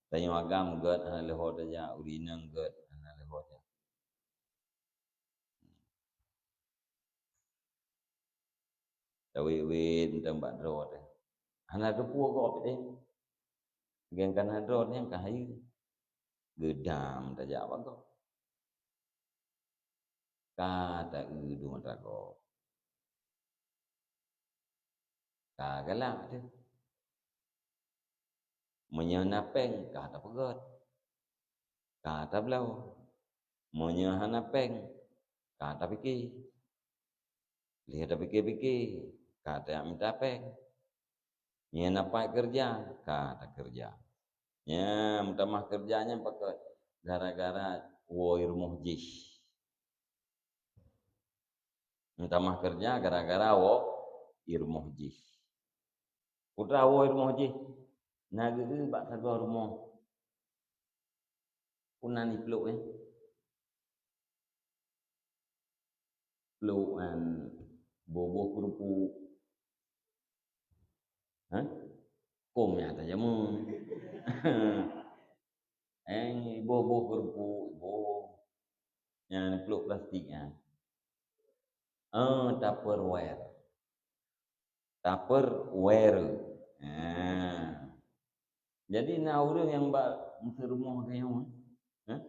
Tanyoe agam gét hana leuho tajak, ureueng inong gét hana leuho tajak. Tawét-wét mantong bak droe teuh. Hana teupeue gob teuh. Geng kana droe nyang ka hayeue. Geudam tajak bak gob. Ka taeu dum atra gob. Ka galak teuh. Meunyoe na péng, ka tapeugét. Ka tabloe. Meunyoe hana péng, ka tapike. Lheueh tapike-pike, ka tajak mita péng. Nyan na pat keureuja, ka takeureuja. Nyan meutamah keureuja nyan pakon gara-gara woe rumoh jih. Meutamah keureuja gara-gara woe rumoh jih. Peue teuma woe rumoh jih, na geu-eu bak sagoe rumoh. Peue nan iplôk nyan? Plôk nyan boh-boh keureupuk. Hah? Kôm nyang tajameun. Eh, boh-boh keureupuk, boh. Nyang plôk plastik nyan. Eh, Tupperware. Tupperware. Ha. Jadi na ureueng nyang bak miseue rumoh geuh nyoe, eh?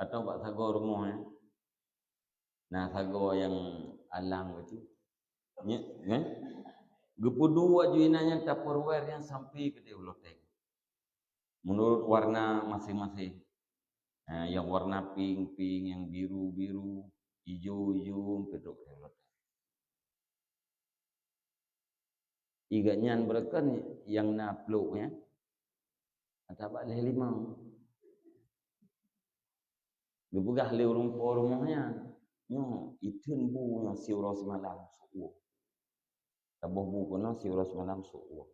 Atawa bak sagoe rumoh nyan. Na sagoe nyang alang bacut. Nya, eh? Geupeuduek aju inan nyan Tupperware nyan sampai keudeh u loteng. Menurut warna masing-masing. Ha, nyang warna pink, pink, nyang biru, biru, ijo, ijo, peudok keudeh u loteng. Igat nyan beureukan nyang na plôk nyan, ata bak lhèe limong. Geupeugah lé ureueng po rumoh nyan, "Nyoe, itheun bu nyoe siuroe simalam sôk woe. Saboh bu keunoe siuroe simalam sôk woe."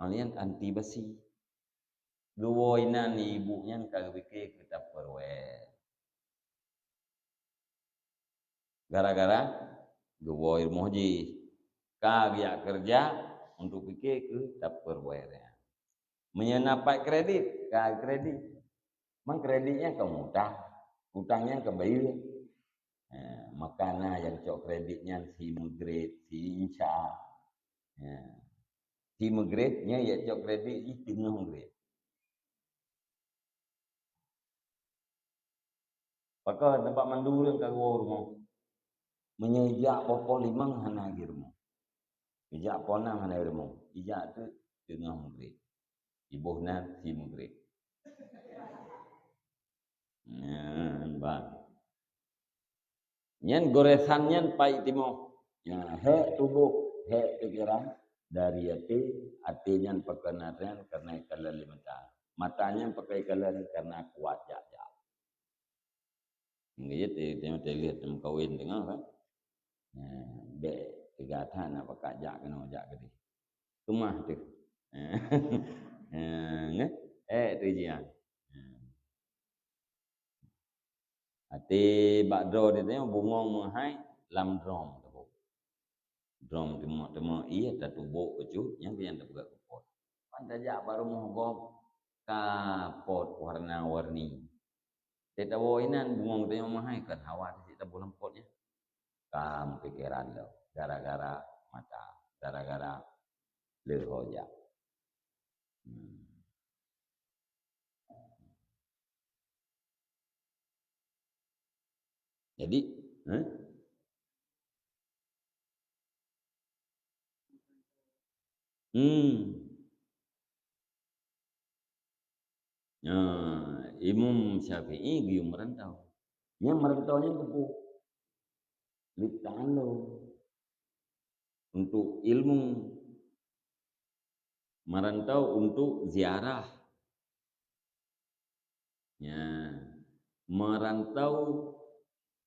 Nyan anti basi. Geuwoe inan ibu nyan ka geupike keu Tupperware. Gara-gara geuwoe rumoh jih, ka geujak keureuja untuk pike keu Tupperware nyan. Meunyoe na pat kredit, ka kredit. Memang kredit nyan ka mutang, utang nyan ka bayeue. Ha, maka na nyang cok kredit nyan si meugrade, si insa. Ha. Si meugrade nyan nyang cok kredit jih teungoh meugrade. Pakon, teumpat mandum ureueng ka geuwoe rumoh. Meunyoe ijak poh-poh limong hana geurumoh. Ijak poh nam hana geurumoh. Ijak teuk teungoh meugrade. Iboh nan si meugrade. Nyan, bah. Nyan goresan nyan pai timoh. Nyan, hék tuboh, hék pikeran dari até, até nyan pakon nyan kareuna ikalon lé mata. Mata nyan pakon ikalon kareuna kuat jak-jak. Nggak ya, teuh, teuh, teuh lihat teuma kawen tengah kan. Nah, bèk teuga that nak pakat jak keunoe jak keudeh. Teuma teuh. Nah, nggak? Eh, tu jian. Nah. Até bak droe di tanyoe bungong meuhai lam drom teuboh. Drom teuma-teuma ié tatubok bacut, nyan pih nyang tapeugah keu pot. Pan tajak bak rumoh gob, ka pot warna-warni. Teuh tawoe inan bungong tanyoe meuhai kan hawa cit taboh lam pot nyan. Ka meupikeran lom, gara-gara mata, gara-gara leuho jak. Hmm. Jadi, eh? Hmm. Nah, Imam Syafi'i geuyue meurantau. Nyang meurantau nyan keupeue? Lita'allum. Untuk ilmu. Meurantau untuk ziarah. Ya, meurantau,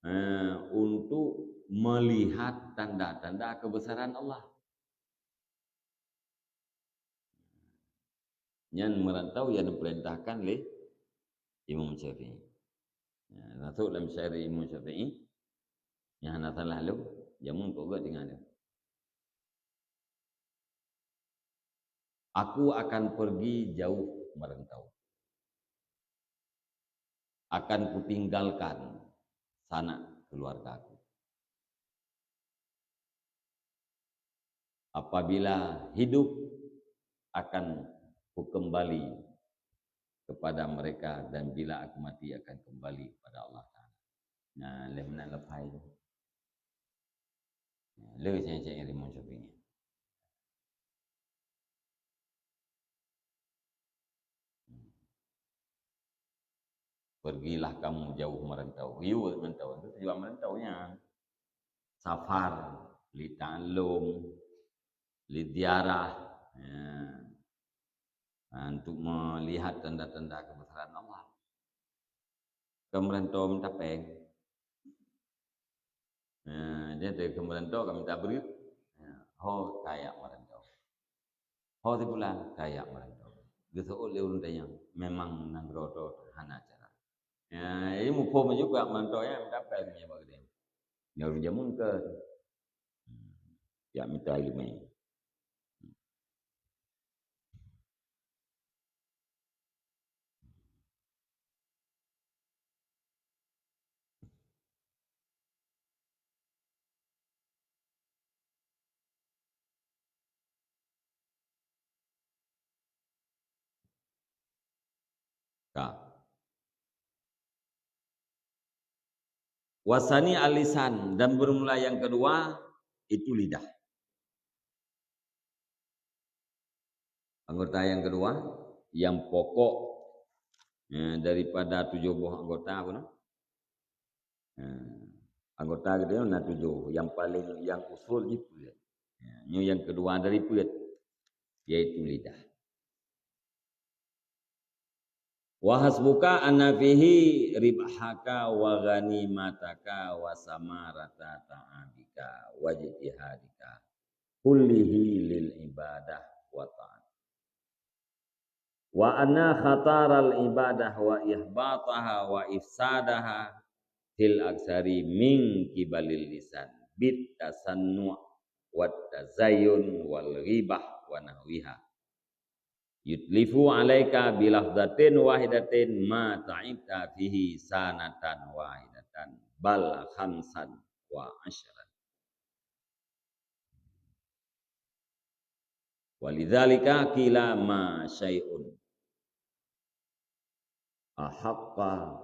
eh, untuk melihat tanda-tanda kebesaran Allah. Nyan meurantau nyang dipeurintahkan lé Imam Syafi'i. Ya, masuk dalam syair Imam Syafi'i, nyang hana salah lom, jameun keu geuh tinggai lom. Aku akan pergi jauh merantau. Akan kutinggalkan sanak keluargaku. Apabila hidup, akan kukembali kepada mereka, dan bila aku mati, akan kembali kepada Allah Taala. Nah, lheuh meunan leupah tu. Le cek-cek ilmu Syafi'i. Pergilah kamu jauh merantau. Yue merantau, itu tujuan merantau nyan. Safar, li ta'allum, li ziarah, ya. Nah, untuk melihat tanda-tanda kebesaran Allah. Keu meurantau meuntapéng. Nah, jadi keu meurantau ka mita breuet. Nah, ho kajak meurantau. Ho sipulan kajak meurantau. Geuseuôt lé ureuëng tanyong, memang nanggroe droe hana cara. Ya, jadi muphom juga meurantau nyan meuntapéng nyan bak geude. Nyan ureuëng jameun keu. Hmm. Jak mita ileumé. Ka. Wasani alisan, dan bermula yang kedua itu lidah. Anggota yang kedua, yang pokok, eh, daripada tujuh boh anggota apa nama? Eh, anggota kita na tujuh, yang paling, yang usul di peuet. Ya, nyoe yang kedua dari peuet, yaitu lidah. Wa hasbuka anna fihi ribhaka wa ghanimataka wa samarata ta'abika wa ijtihadika kullihi lil ibadah wa ta'at. Wa anna khataral ibadah wa ihbataha wa ifsadaha fil aksari min kibalil lisan bit tasannu' wat tazayyun wal ghibah wa nahwiha. Yutlifu alaika bilafzatin wahidatin ma ta'ibta fihi sanatan wahidatan bal khamsan wa asyran. Walidzalika qila ma syai'un ahaqqa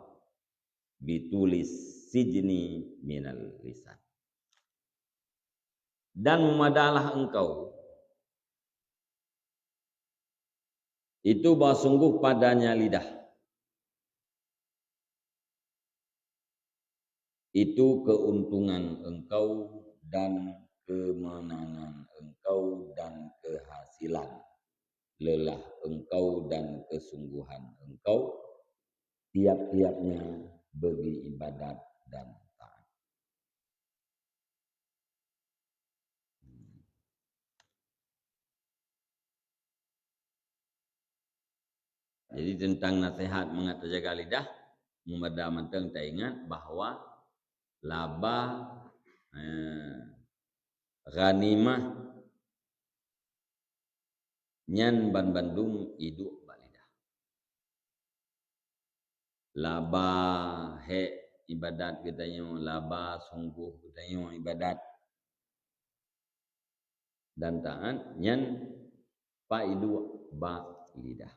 bitulis sijni minal lisan. Dan memadalah engkau itu bahwa sungguh padanya lidah. Itu keuntungan engkau dan kemenangan engkau dan kehasilan lelah engkau dan kesungguhan engkau, tiap-tiapnya bagi ibadat dan taat. Jadi, tentang nasihat mangat tajaga lidah, meumada mantong taingat bahwa laba, eh, ghanimah nyan banbandum iduek bak lidah. Laba hék ibadat geutanyoe, laba sunggoh geutanyoe ibadat dan taát nyan paiduek bak lidah.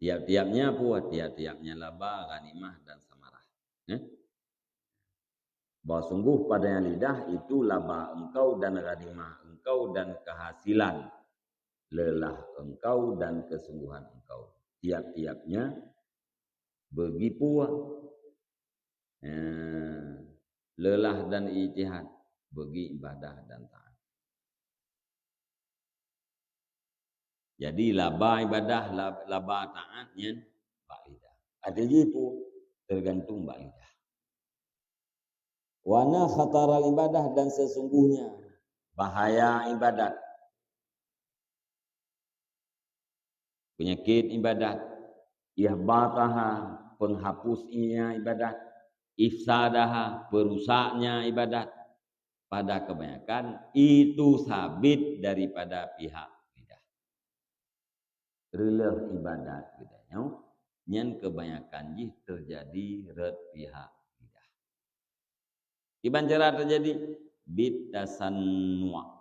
Tiap-tiapnya apa? Tiap-tiapnya laba, ghanimah dan samarah. Eh? Bahwa sungguh padanya lidah itu laba engkau dan ghanimah engkau dan kehasilan lelah engkau dan kesungguhan engkau. Tiap-tiapnya bagi puah. Eh, lelah dan ijtihad bagi ibadah dan taat. Jadi, laba ibadah, lab-, laba taát nyan bak lidah. Ada je tu tergantung bak lidah. Wa anna khataral ibadah, dan sesungguhnya bahaya ibadat, penyakit ibadat, ihbataha, penghapusnya ibadat, ifsadaha, perusaknya ibadat, pada kebanyakan itu sabit daripada pihak lidah. Reuloh ibadat geutanyoe, nyan kebanyakan jih teujadi rot pihak lidah. Kiban cara teujadi? Bitasannu'.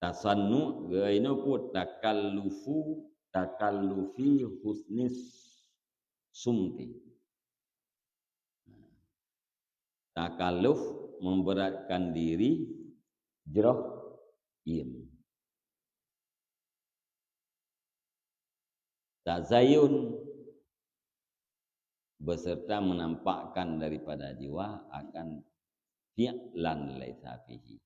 Tasannu' geuinong peue? Takallufu, takallufi husnis sumti. Takalluf, memberatkan diri, jroh iem. Tazayun, beserta menampakkan daripada jiwa akan fi'lan laisa fihi.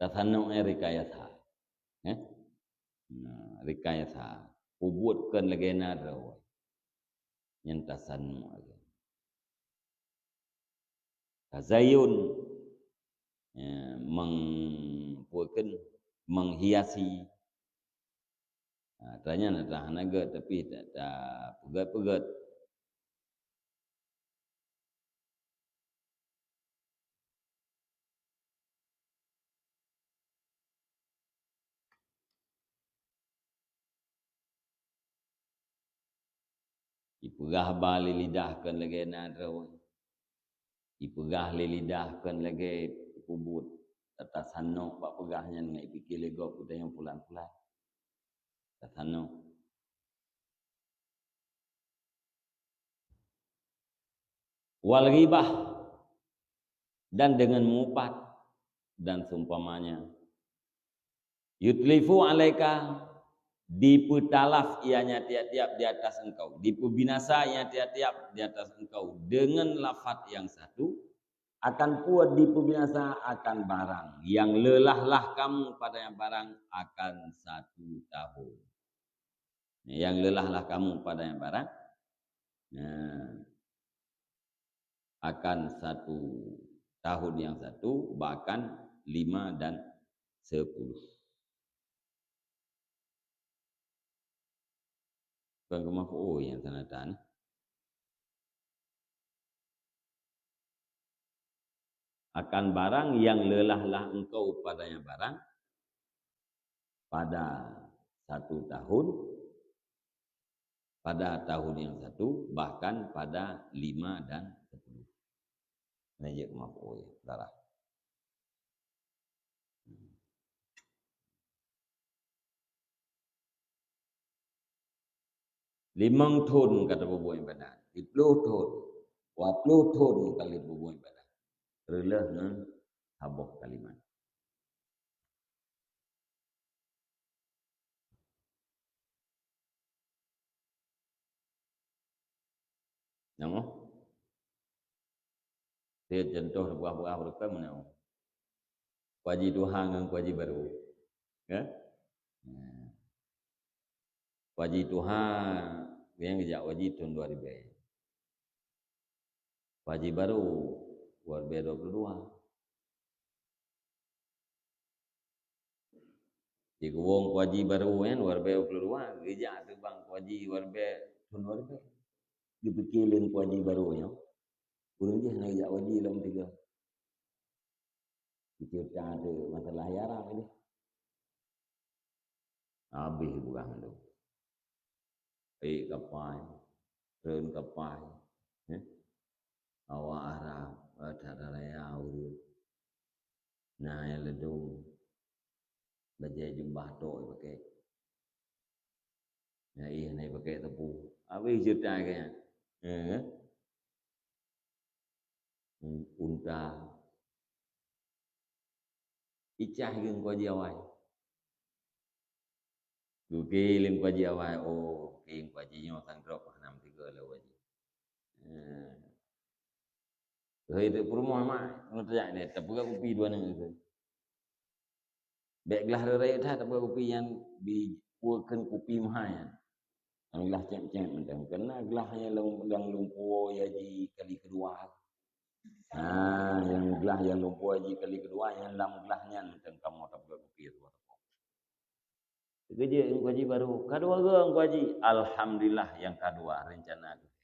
Tasannu' nyan rekayasa. Eh? Nah, rekayasa. Peubuet kon lagèe na droe. Nyan tasannu' lagèe. Tazayun, ya, meng-, peue kon, menghiasi. Ha, tanyan atra hana gèt, tapi ta, tapeugèt-peugèt. Ipeugah ba lé lidah kon lagèe na droe. Ipeugah lé lidah kon lagèe peubuet. Tasannu' bak peugah nyan ngon ipike lé gob geutanyoe pulan-pulan. Tasannu'. Wal ghibah, dan dengan mengupat, dan seumpamanya. Yutlifu alaika, dipeutalaf ianya tiap-tiap di atas engkau, dipeubinasa ianya tiap-tiap di atas engkau dengan lafaz yang satu, akan peue dipeubinasa? Akan barang yang leulahlah kamu padanya barang akan satu tahun. Yang leulahlah kamu padanya barang, nah, akan satu tahun yang satu, bahkan lima dan sepuluh. Kon keu maf'ul nyang sanatan. Akan barang yang leulahlah engkau padanya barang, pada satu tahun, pada tahun yang satu, bahkan pada lima dan sepuluh. Nah, jeuet maf'ul, darah. Limong thon ka tapeubuet ibadat, siplôh thon, dua plôh thon ka lheueh peubuet ibadat. Reuloh ngon saboh kalimat. Nyoe. Saya contoh buah-buah beureukan meunan. Kuaji tuha ngon kuaji barô. Ya? Nah. Kuaji tuha, nyang geujak kuaji thon dua ribèe. Kuaji barô, dua ribèe dua puluh dua. Di geuwong kuaji barô nyan, dua ribèe dua puluh dua, geujak teubang kuaji dua ribèe, thon dua ribèe. Geupike lé kuaji barô nyoe, ureueng jih hana geujak kuaji lom tiga. Geuseuta teuh masalah Arab nyan. Habéh peugah mandum. Ék kapai, treun kapai, eh? Awak Arab, eh, that raya ureueng. Na nyang leudong, bajèe jubah tok jipakèe. Na ih na jipakèe teupeu. Habéh cerita ke nyan. Eh, kan? Un-, unta. Icah geuh kuaji awai. Geukilim kuaji awai, oh, kilim kuaji nyoe sang drop hana meusigoe lé kuaji. Eh. Hei, teuk peurumoh mak, ngon tajak ni, tapeugah kupi dua nyoe. Bèk glah rayeuk that, tapi kupi nyan dipukeun kupi meuhai nyan. Nyang glah cék-cék mantong. Karena glah nyang lom-, nyang lumpoe haji kali keudua. Ha, nyang glah nyang lumpoe haji kali keudua, nyang lam glah nyan mantong kamoe tapeugot kupi tuha-tuha. Geujak Teungku Haji baru, "Ka dua goe Teungku Haji." "Alhamdulillah nyang ka dua, rencana keuh."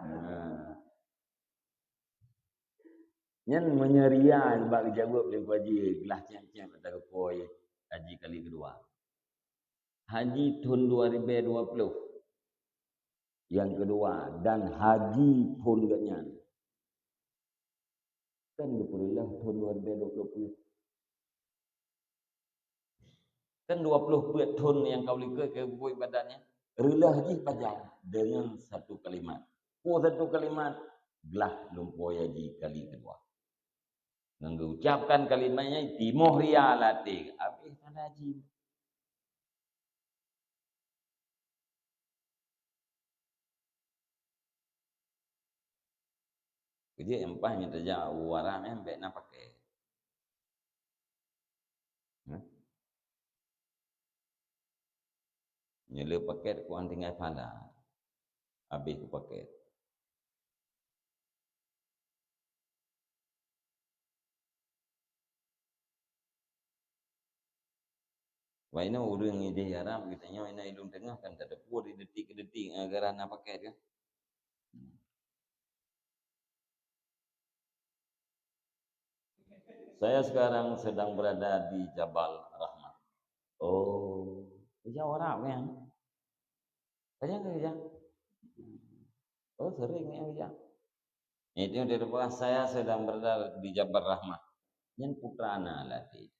Nah. Nyan meunyoe ria bak geujaweueb lé Teungku Haji, glah cék-cék mata geupoe haji kali keudua. Haji thon dua ribèe dua ploh nyang keudua dan haji phon geuh nyan. Kan geupeureuloh thon dua ribèe dua ploh peuet. Kan dua ploh peuet thon nyang ka u likot keu buet ibadat nyan. Reuloh jih pajan deungon satu kalimat. Peue satu kalimat? Glah lumpoe haji kali keudua. Ngon geuucapkan kalimat nyan, timoh ria lam até, habéh pahala haji. Keujeuet nyang paih nyoe tajak u Arab nyan bèk na pakèt. Hah? Nyoe le pakèt, kuan tinggai pahala. Habéh keu pakèt. Wah, inoe ureueng idéh Arab geutanyoe inoe i Lueng Teungoh kan tateupeue di detik keu detik gara-gara na pakèt kan. Saya sekarang sedang berada di Jabal Rahmah. Oh, ijak Arab kan? Pajan ka ijak? Oh, sering ya ijak. Itu dia, "Saya sedang berada di Jabal Rahmah." Nyan putra na lam até.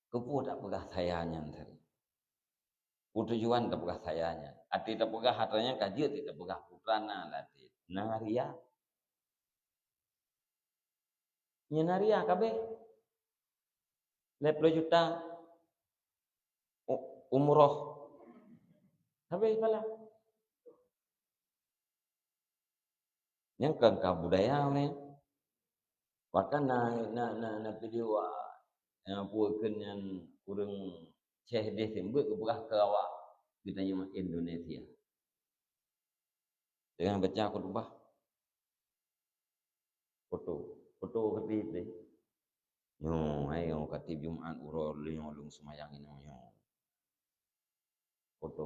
Keupeue tapeugah saya nyan tadi? Peue tujuan tapeugah saya nyan? Até tapeugah atra nyan ka jeuet tapeugah putra na lam até. Na ria. Nyan na ria kabeh. Lhèe ploh juta u-, umroh. Habéh pahala. Nyan kan ka budaya ureueng. Bahkan na, na, na, na video, ah, nyang peue kheun nyan ureueng Aceh deh seumeubeuet geupeugah keu awak geutanyoe Indonesia. Teungoh baca khutbah. Foto. Foto khatib deh. Nyoe, hai, nyoe khatib Jumat uroe lheueh nyoe lôn seumayang inoe nyoe. Foto.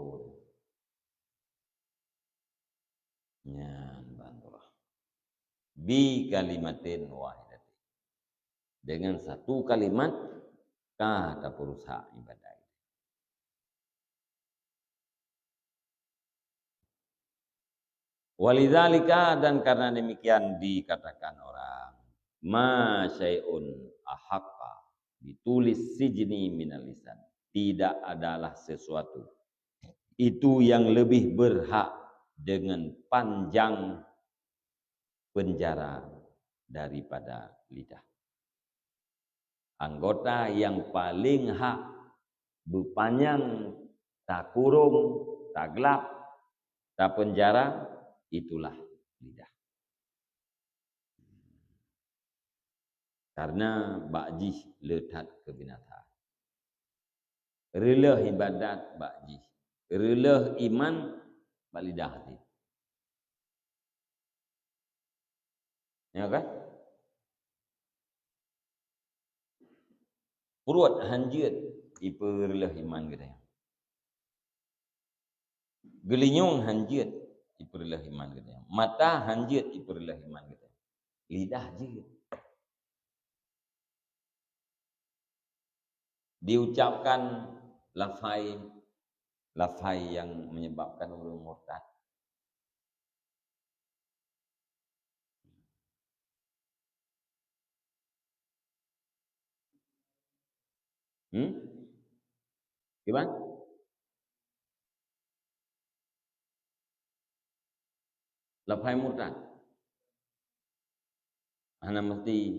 Nyan ban Allah. Bi kalimatin wahidatin. Dengan satu kalimat ka tapeurusak ibadat. Walidzalika, dan karena demikian dikatakan orang, "Ma syai'un ahaqqa bitulis sijni minal lisan." Tidak adalah sesuatu itu yang lebih berhak dengan panjang penjara daripada lidah. Anggota yang paling hak beupanyang, takurong, taglab, tapeunjara, itulah lidah. Karena bak jih le that keubinasaan. Reuloh ibadat bak jih. Reuloh iman bak lidah jih. Ya kan? Pruet hanjeuet ipeureuloh iman geutanyoe. Geulinyueng hanjeuet ipeureuloh iman geutanyoe. Mata hanjeuet ipeureuloh iman geutanyoe. Lidah jeuet. Diucapkan lafai, lafai yang menyebabkan ureueng murtad. Hmm? Kiban? Lafai murtad. Hana meusti.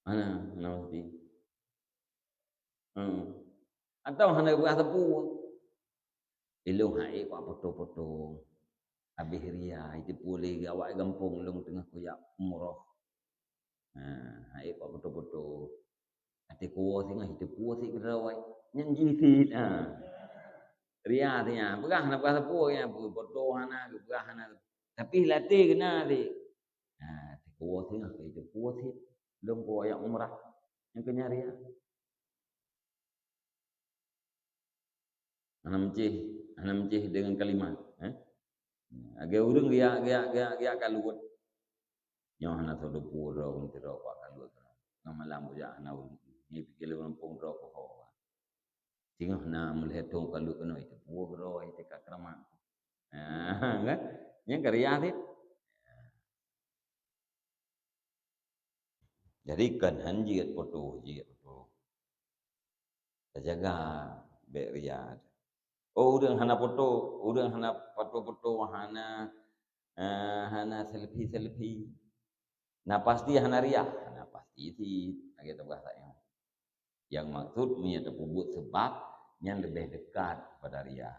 Hana, hana meusti. Hmm. Atau hana geupeugah teupeu. Ilong hai bak foto-foto. Habéh ria, jiteupeue lé awak gampông lôn teungoh kujak umroh. Ha, hai pak foto-foto. Até kuwoe singoh jiteupeue sit keudroe. Nyan jih sit, ha. Ria sit nyan. Peugah hana peugah sapeue nyan, foto hana, peugah hana. Tapi lam até keunan sit. Ha, até kuwoe singoh jiteupeue sit. Lôn kujak umrah. Nyan keuh nyan ria. Hana meucéh, hana meucéh deungon kalimat, eh? Lagèe ureueng geujak, geujak, geujak, geujak kaluet. Nyoe hana soe teupeue droe, ureueng sidroe bak kaluet. Ngon malam kujak hana ureueng. Nyoe pike lé muphom droe keuh ho. Singoh na meulhèe thôn kaluet keunoe, teupeue droe, teuka keuramat. Ah, kan? Nyan ka ria sit. Jadi kan han jeuet foto, jeuet foto. Tajaga bèk ria. Oh, ureueng hana foto, ureueng hana foto-foto, hana, eh, hana selfie-selfie. Na pasti hana ria, na pasti sit. Lagèe teupeugah saat nyoe. Nyang maksud meunyoe tapeubuet seubab, nyan leubeh dekat pada ria.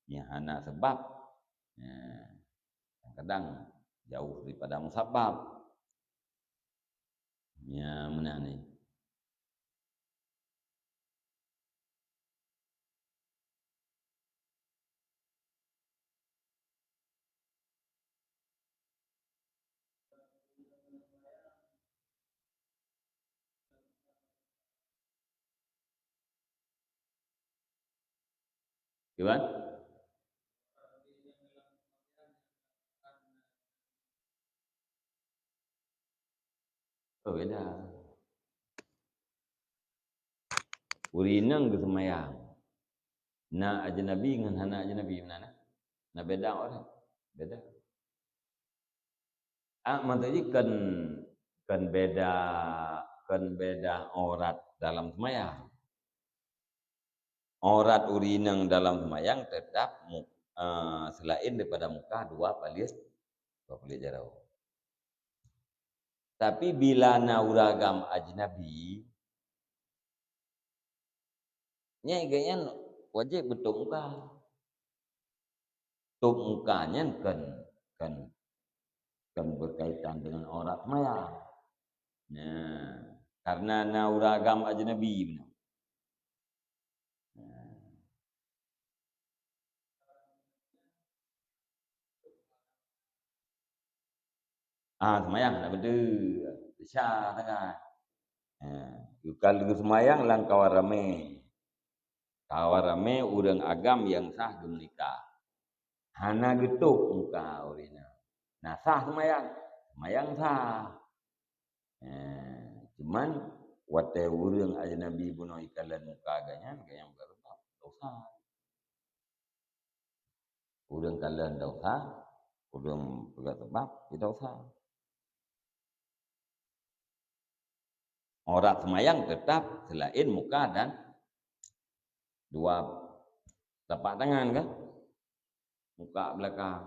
Meunyoe hana seubab, eh, kadang-kadang jauh daripada musabab. Nyan meunan nyoe. Kiban? Oh, beda. Ureueng inong geuseumayang. Na ajnabi ngon hana ajnabi meunan na? Na beda orang. Beda. Ah, maksud jih kan, kan beda, kan beda aurat dalam seumayang. Aurat ureueng inong dalam seumayang teutap mu-, eh, seulaén daripada muka dua paleuet, dua paleuet jaroe. Tapi bila na ureueng agam ajnabi, nyan gobnyan wajéb beutôp muka. Tôp muka nyan kan, kan, kan berkaitan dengan aurat seumayang. Nah, karena na ureueng agam ajnabi bunoe. Nah. Ah, seumayang dak beutôi. Sah sangat. Ha, ka lheueh seumayang lam kawan ramé. Kawan ramé ureueng agam nyang sah geumeunikah. Hana geutôp muka ureueng nyan. Na sah seumayang. Seumayang sah. Ha, cuman watèe ureueng ajnabi bunoe ikalon muka gobnyan, gobnyan beudosa. Ureueng kalon dosa, ureueng peugah seubab, dosa. Aurat seumayang teutap seulaén muka dan dua tapak tangan kan? Muka belakang.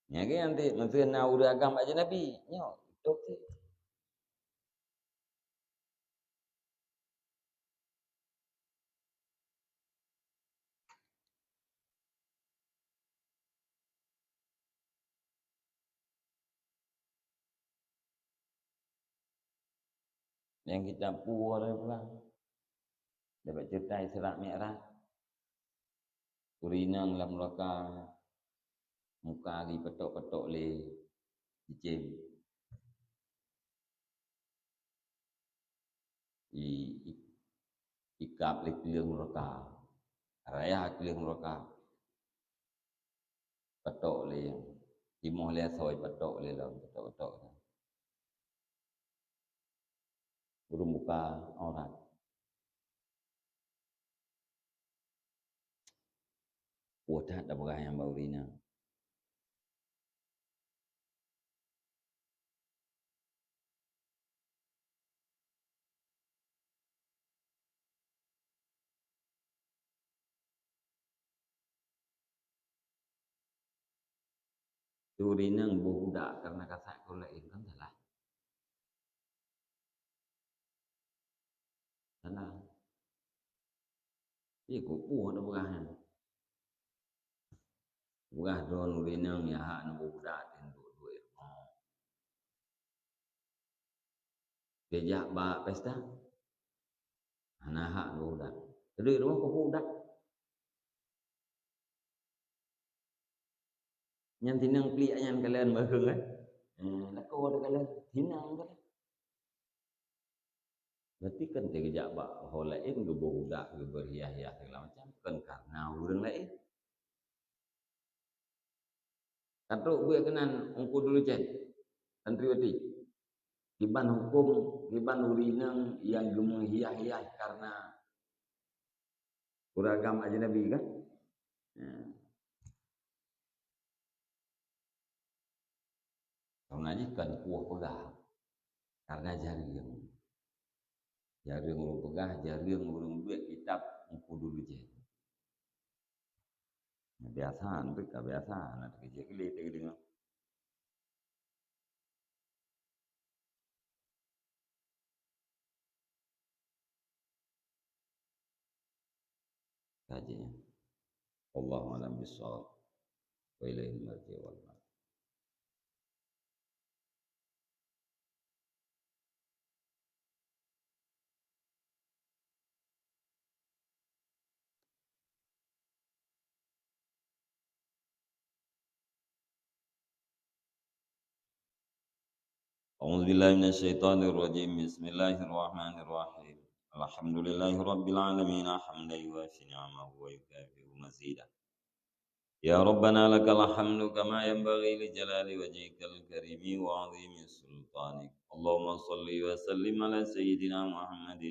Nyan kan nanti meuseu na ureueng agam ajnabi, nyoe, tôp sit. Nyang kita puwoe pulang. Dapat cerita Isra Mi'raj. Ureueng inong lam nuraka, muka geupatok-patok lé cicém. I, i, ikab lé keuleueng nuraka. Raya keuleueng nuraka. Patok lé, timoh lé asoe patok lé lom, patok-patok. Ureueng buka aurat. Peue that tapeugah nyang bak ureueng inong. Ureueng inong boh budak karena kasat keu laén kan salah. Salah. Ih, kok puih dah peugah nyan. Peugah droeneuh ureueng inong nyang hak neuboh budak teuntèe duek rumoh. Geujak bak pesta, hana hak neuboh budak. Teuduek rumoh keuboh budak. Nyan tinang pliek nyan kalon bareng, kan? Eh, lakoe takalon, tinang kalon. Berarti kan teugeujak bak ho laén, geuboh budak, geubeuhias-hias segala macam, kan karena ureueng laén. Ka trok buet keunan Teungku Dulucen, santriwati. Kiban huköm, kiban ureueng inong nyang geumeuhias-hias karena ureueng agam ajnabi kan? Ya. Karena jih kan kueh peugah. Karena jareueng. Jareueng ureueng peugah, jareueng ureueng beuet kitab Teungku Dulucen. Biasa, hampir ka biasa, na teukeujeuet keu lé teudeungoe. Kaji. Wallahu a'lam bishawab. Wa ilaihil marji' wal ma'ab. أعوذ بالله من الشيطان الرجيم. بسم الله الرحمن الرحيم. الحمد لله رب العالمين، حمدا يوافي نعمه ويكافئ مزيده. يا ربنا لك الحمد كما ينبغي لجلال وجهك الكريم وعظيم سلطانك. اللهم صل وسلم على سيدنا محمد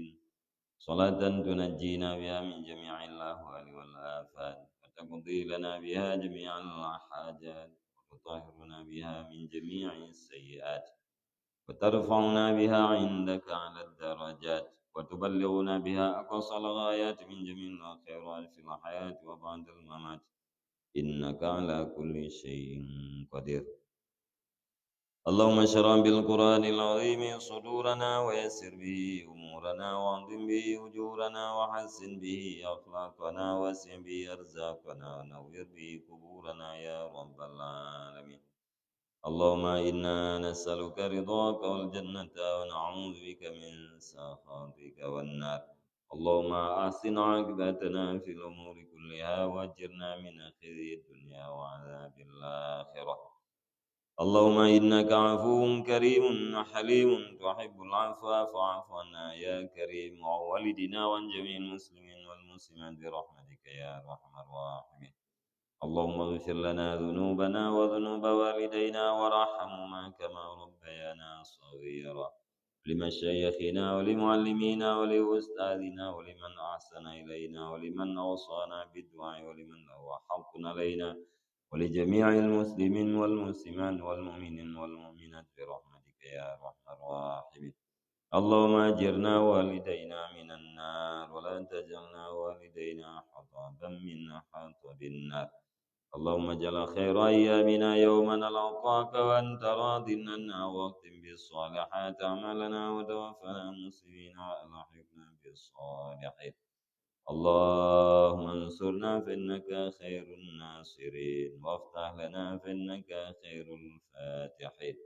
صلاة تنجينا بها من جميع الأهوال والآفات، وتقضي لنا بها جميع الحاجات، وتطهرنا بها من جميع السيئات، وترفعنا بها عندك أعلى الدرجات، وتبلغنا بها أقصى الغايات من جميع الخيرات في الحياة وبعد الممات، إنك على كل شيء قدير. اللهم اشرح بالقرآن العظيم صدورنا ويسر به أمورنا وأعظم به أجورنا وحسن به أخلاقنا ووسع به أرزاقنا ونور به قبورنا يا رب العالمين. اللهم إنا نسألك رضاك والجنة ونعوذ بك من سخطك والنار. اللهم أحسن عاقبتنا في الأمور كلها وأجرنا من خزي الدنيا وعذاب الآخرة. اللهم إنك عفو كريم حليم تحب العفو فاعف عنا يا كريم، وعن والدينا وعن جميع المسلمين والمسلمات برحمتك يا أرحم الراحمين. اللهم اغفر لنا ذنوبنا وذنوب والدينا وارحمهما كما ربيانا صغيرا، ولمشايخنا ولمعلمينا ولأستاذنا ولمن أحسن إلينا ولمن أوصانا بالدعاء ولمن له حق علينا ولجميع المسلمين والمسلمات والمؤمنين والمؤمنات برحمتك يا أرحم الراحمين. اللهم أجرنا والدينا من النار ولا تجعلنا والدينا حطبا من حطب النار. اللهم اجعل خير أيامنا يوم نلقاك وأنت راض عنا واختم بالصالحات أعمالنا وتوفنا مسلمين وألحقنا بالصالحين. اللهم انصرنا فإنك خير الناصرين، وافتح لنا فإنك خير الفاتحين،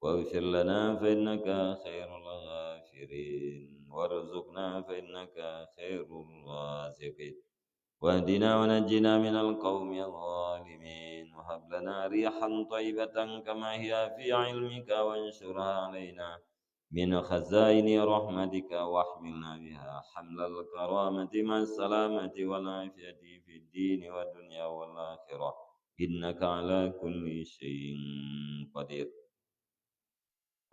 واغفر لنا فإنك خير الغافرين، وارزقنا فإنك خير الرازقين، واهدنا ونجنا من القوم الظالمين، وهب لنا ريحا طيبة كما هي في علمك، وانشرها علينا من خزائن رحمتك، واحملنا بها حمل الكرامة مع السلامة والعافية في الدين والدنيا والآخرة، إنك على كل شيء قدير.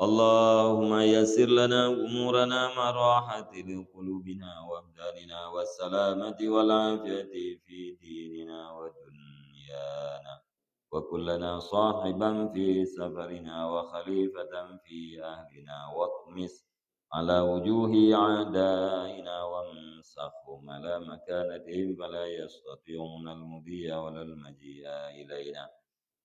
اللهم يسر لنا أمورنا مع راحة لقلوبنا وأبداننا والسلامة والعافية في ديننا ودنيانا، وكن لنا صاحبا في سفرنا وخليفة في أهلنا، واطمس على وجوه أعدائنا وامسخهم على مكانتهم فلا يستطيعون المضي ولا المجيء إلينا.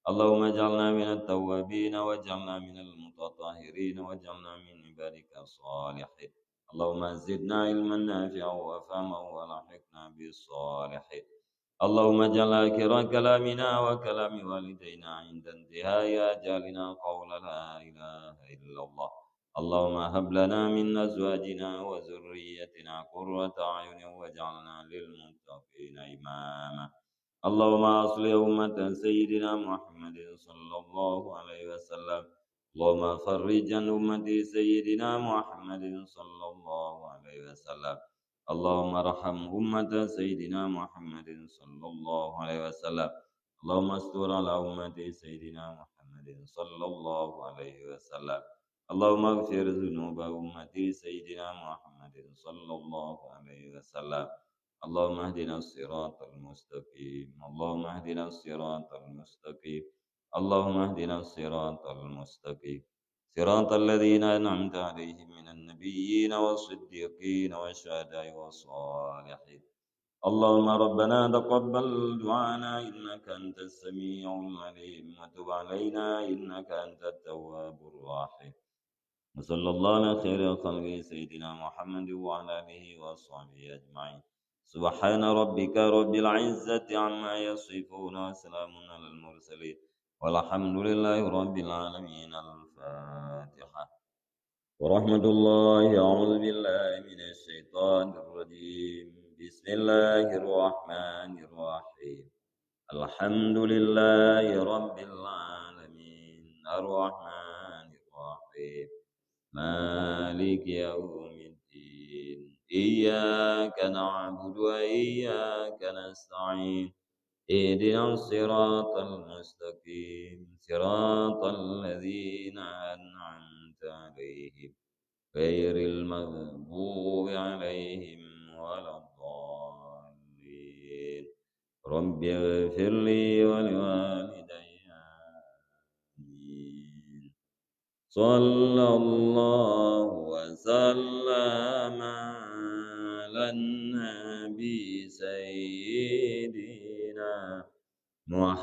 اللهم اجعلنا من التوابين واجعلنا من المتطهرين واجعلنا من عبادك الصالحين. اللهم زدنا علما نافعا وفهما وألحقنا بالصالحين. اللهم اجعل آخر كلامنا وكلام والدينا عند انتهاء أجلنا قول لا إله إلا الله. اللهم هب لنا من أزواجنا وذريتنا قرة أعين واجعلنا للمتقين إماما. اللهم أصلح أمة سيدنا محمد صلى الله عليه وسلم. اللهم فرج عن أمة سيدنا محمد صلى الله عليه وسلم. اللهم ارحم أمة سيدنا محمد صلى الله عليه وسلم. اللهم استر على أمة سيدنا محمد صلى الله عليه وسلم. اللهم اغفر ذنوب أمة سيدنا محمد صلى الله عليه وسلم. اللهم اهدنا الصراط المستقيم. اللهم اهدنا الصراط المستقيم. اللهم اهدنا الصراط المستقيم. صراط الذين أنعمت عليهم من النبيين والصديقين والشهداء والصالحين. اللهم ربنا تقبل دعانا إنك أنت السميع العليم وتب علينا إنك أنت التواب الرحيم. وصلى الله على خير خلقه سيدنا محمد وعلى آله وأصحابه أجمعين. سبحان ربك رب العزة عما يصفون وسلام على المرسلين والحمد لله رب العالمين. الفاتحة. ورحمة الله. أعوذ بالله من الشيطان الرجيم. بسم الله الرحمن الرحيم. الحمد لله رب العالمين. الرحمن الرحيم. مالك يوم الدين. إياك نعبد وإياك نستعين. اهدنا الصراط المستقيم. صراط الذين أنعمت عليهم. غير المغضوب عليهم ولا الضالين. رب اغفر لي ولوالدي. آمين. صلى الله وسلم على النبي سيدنا محمد.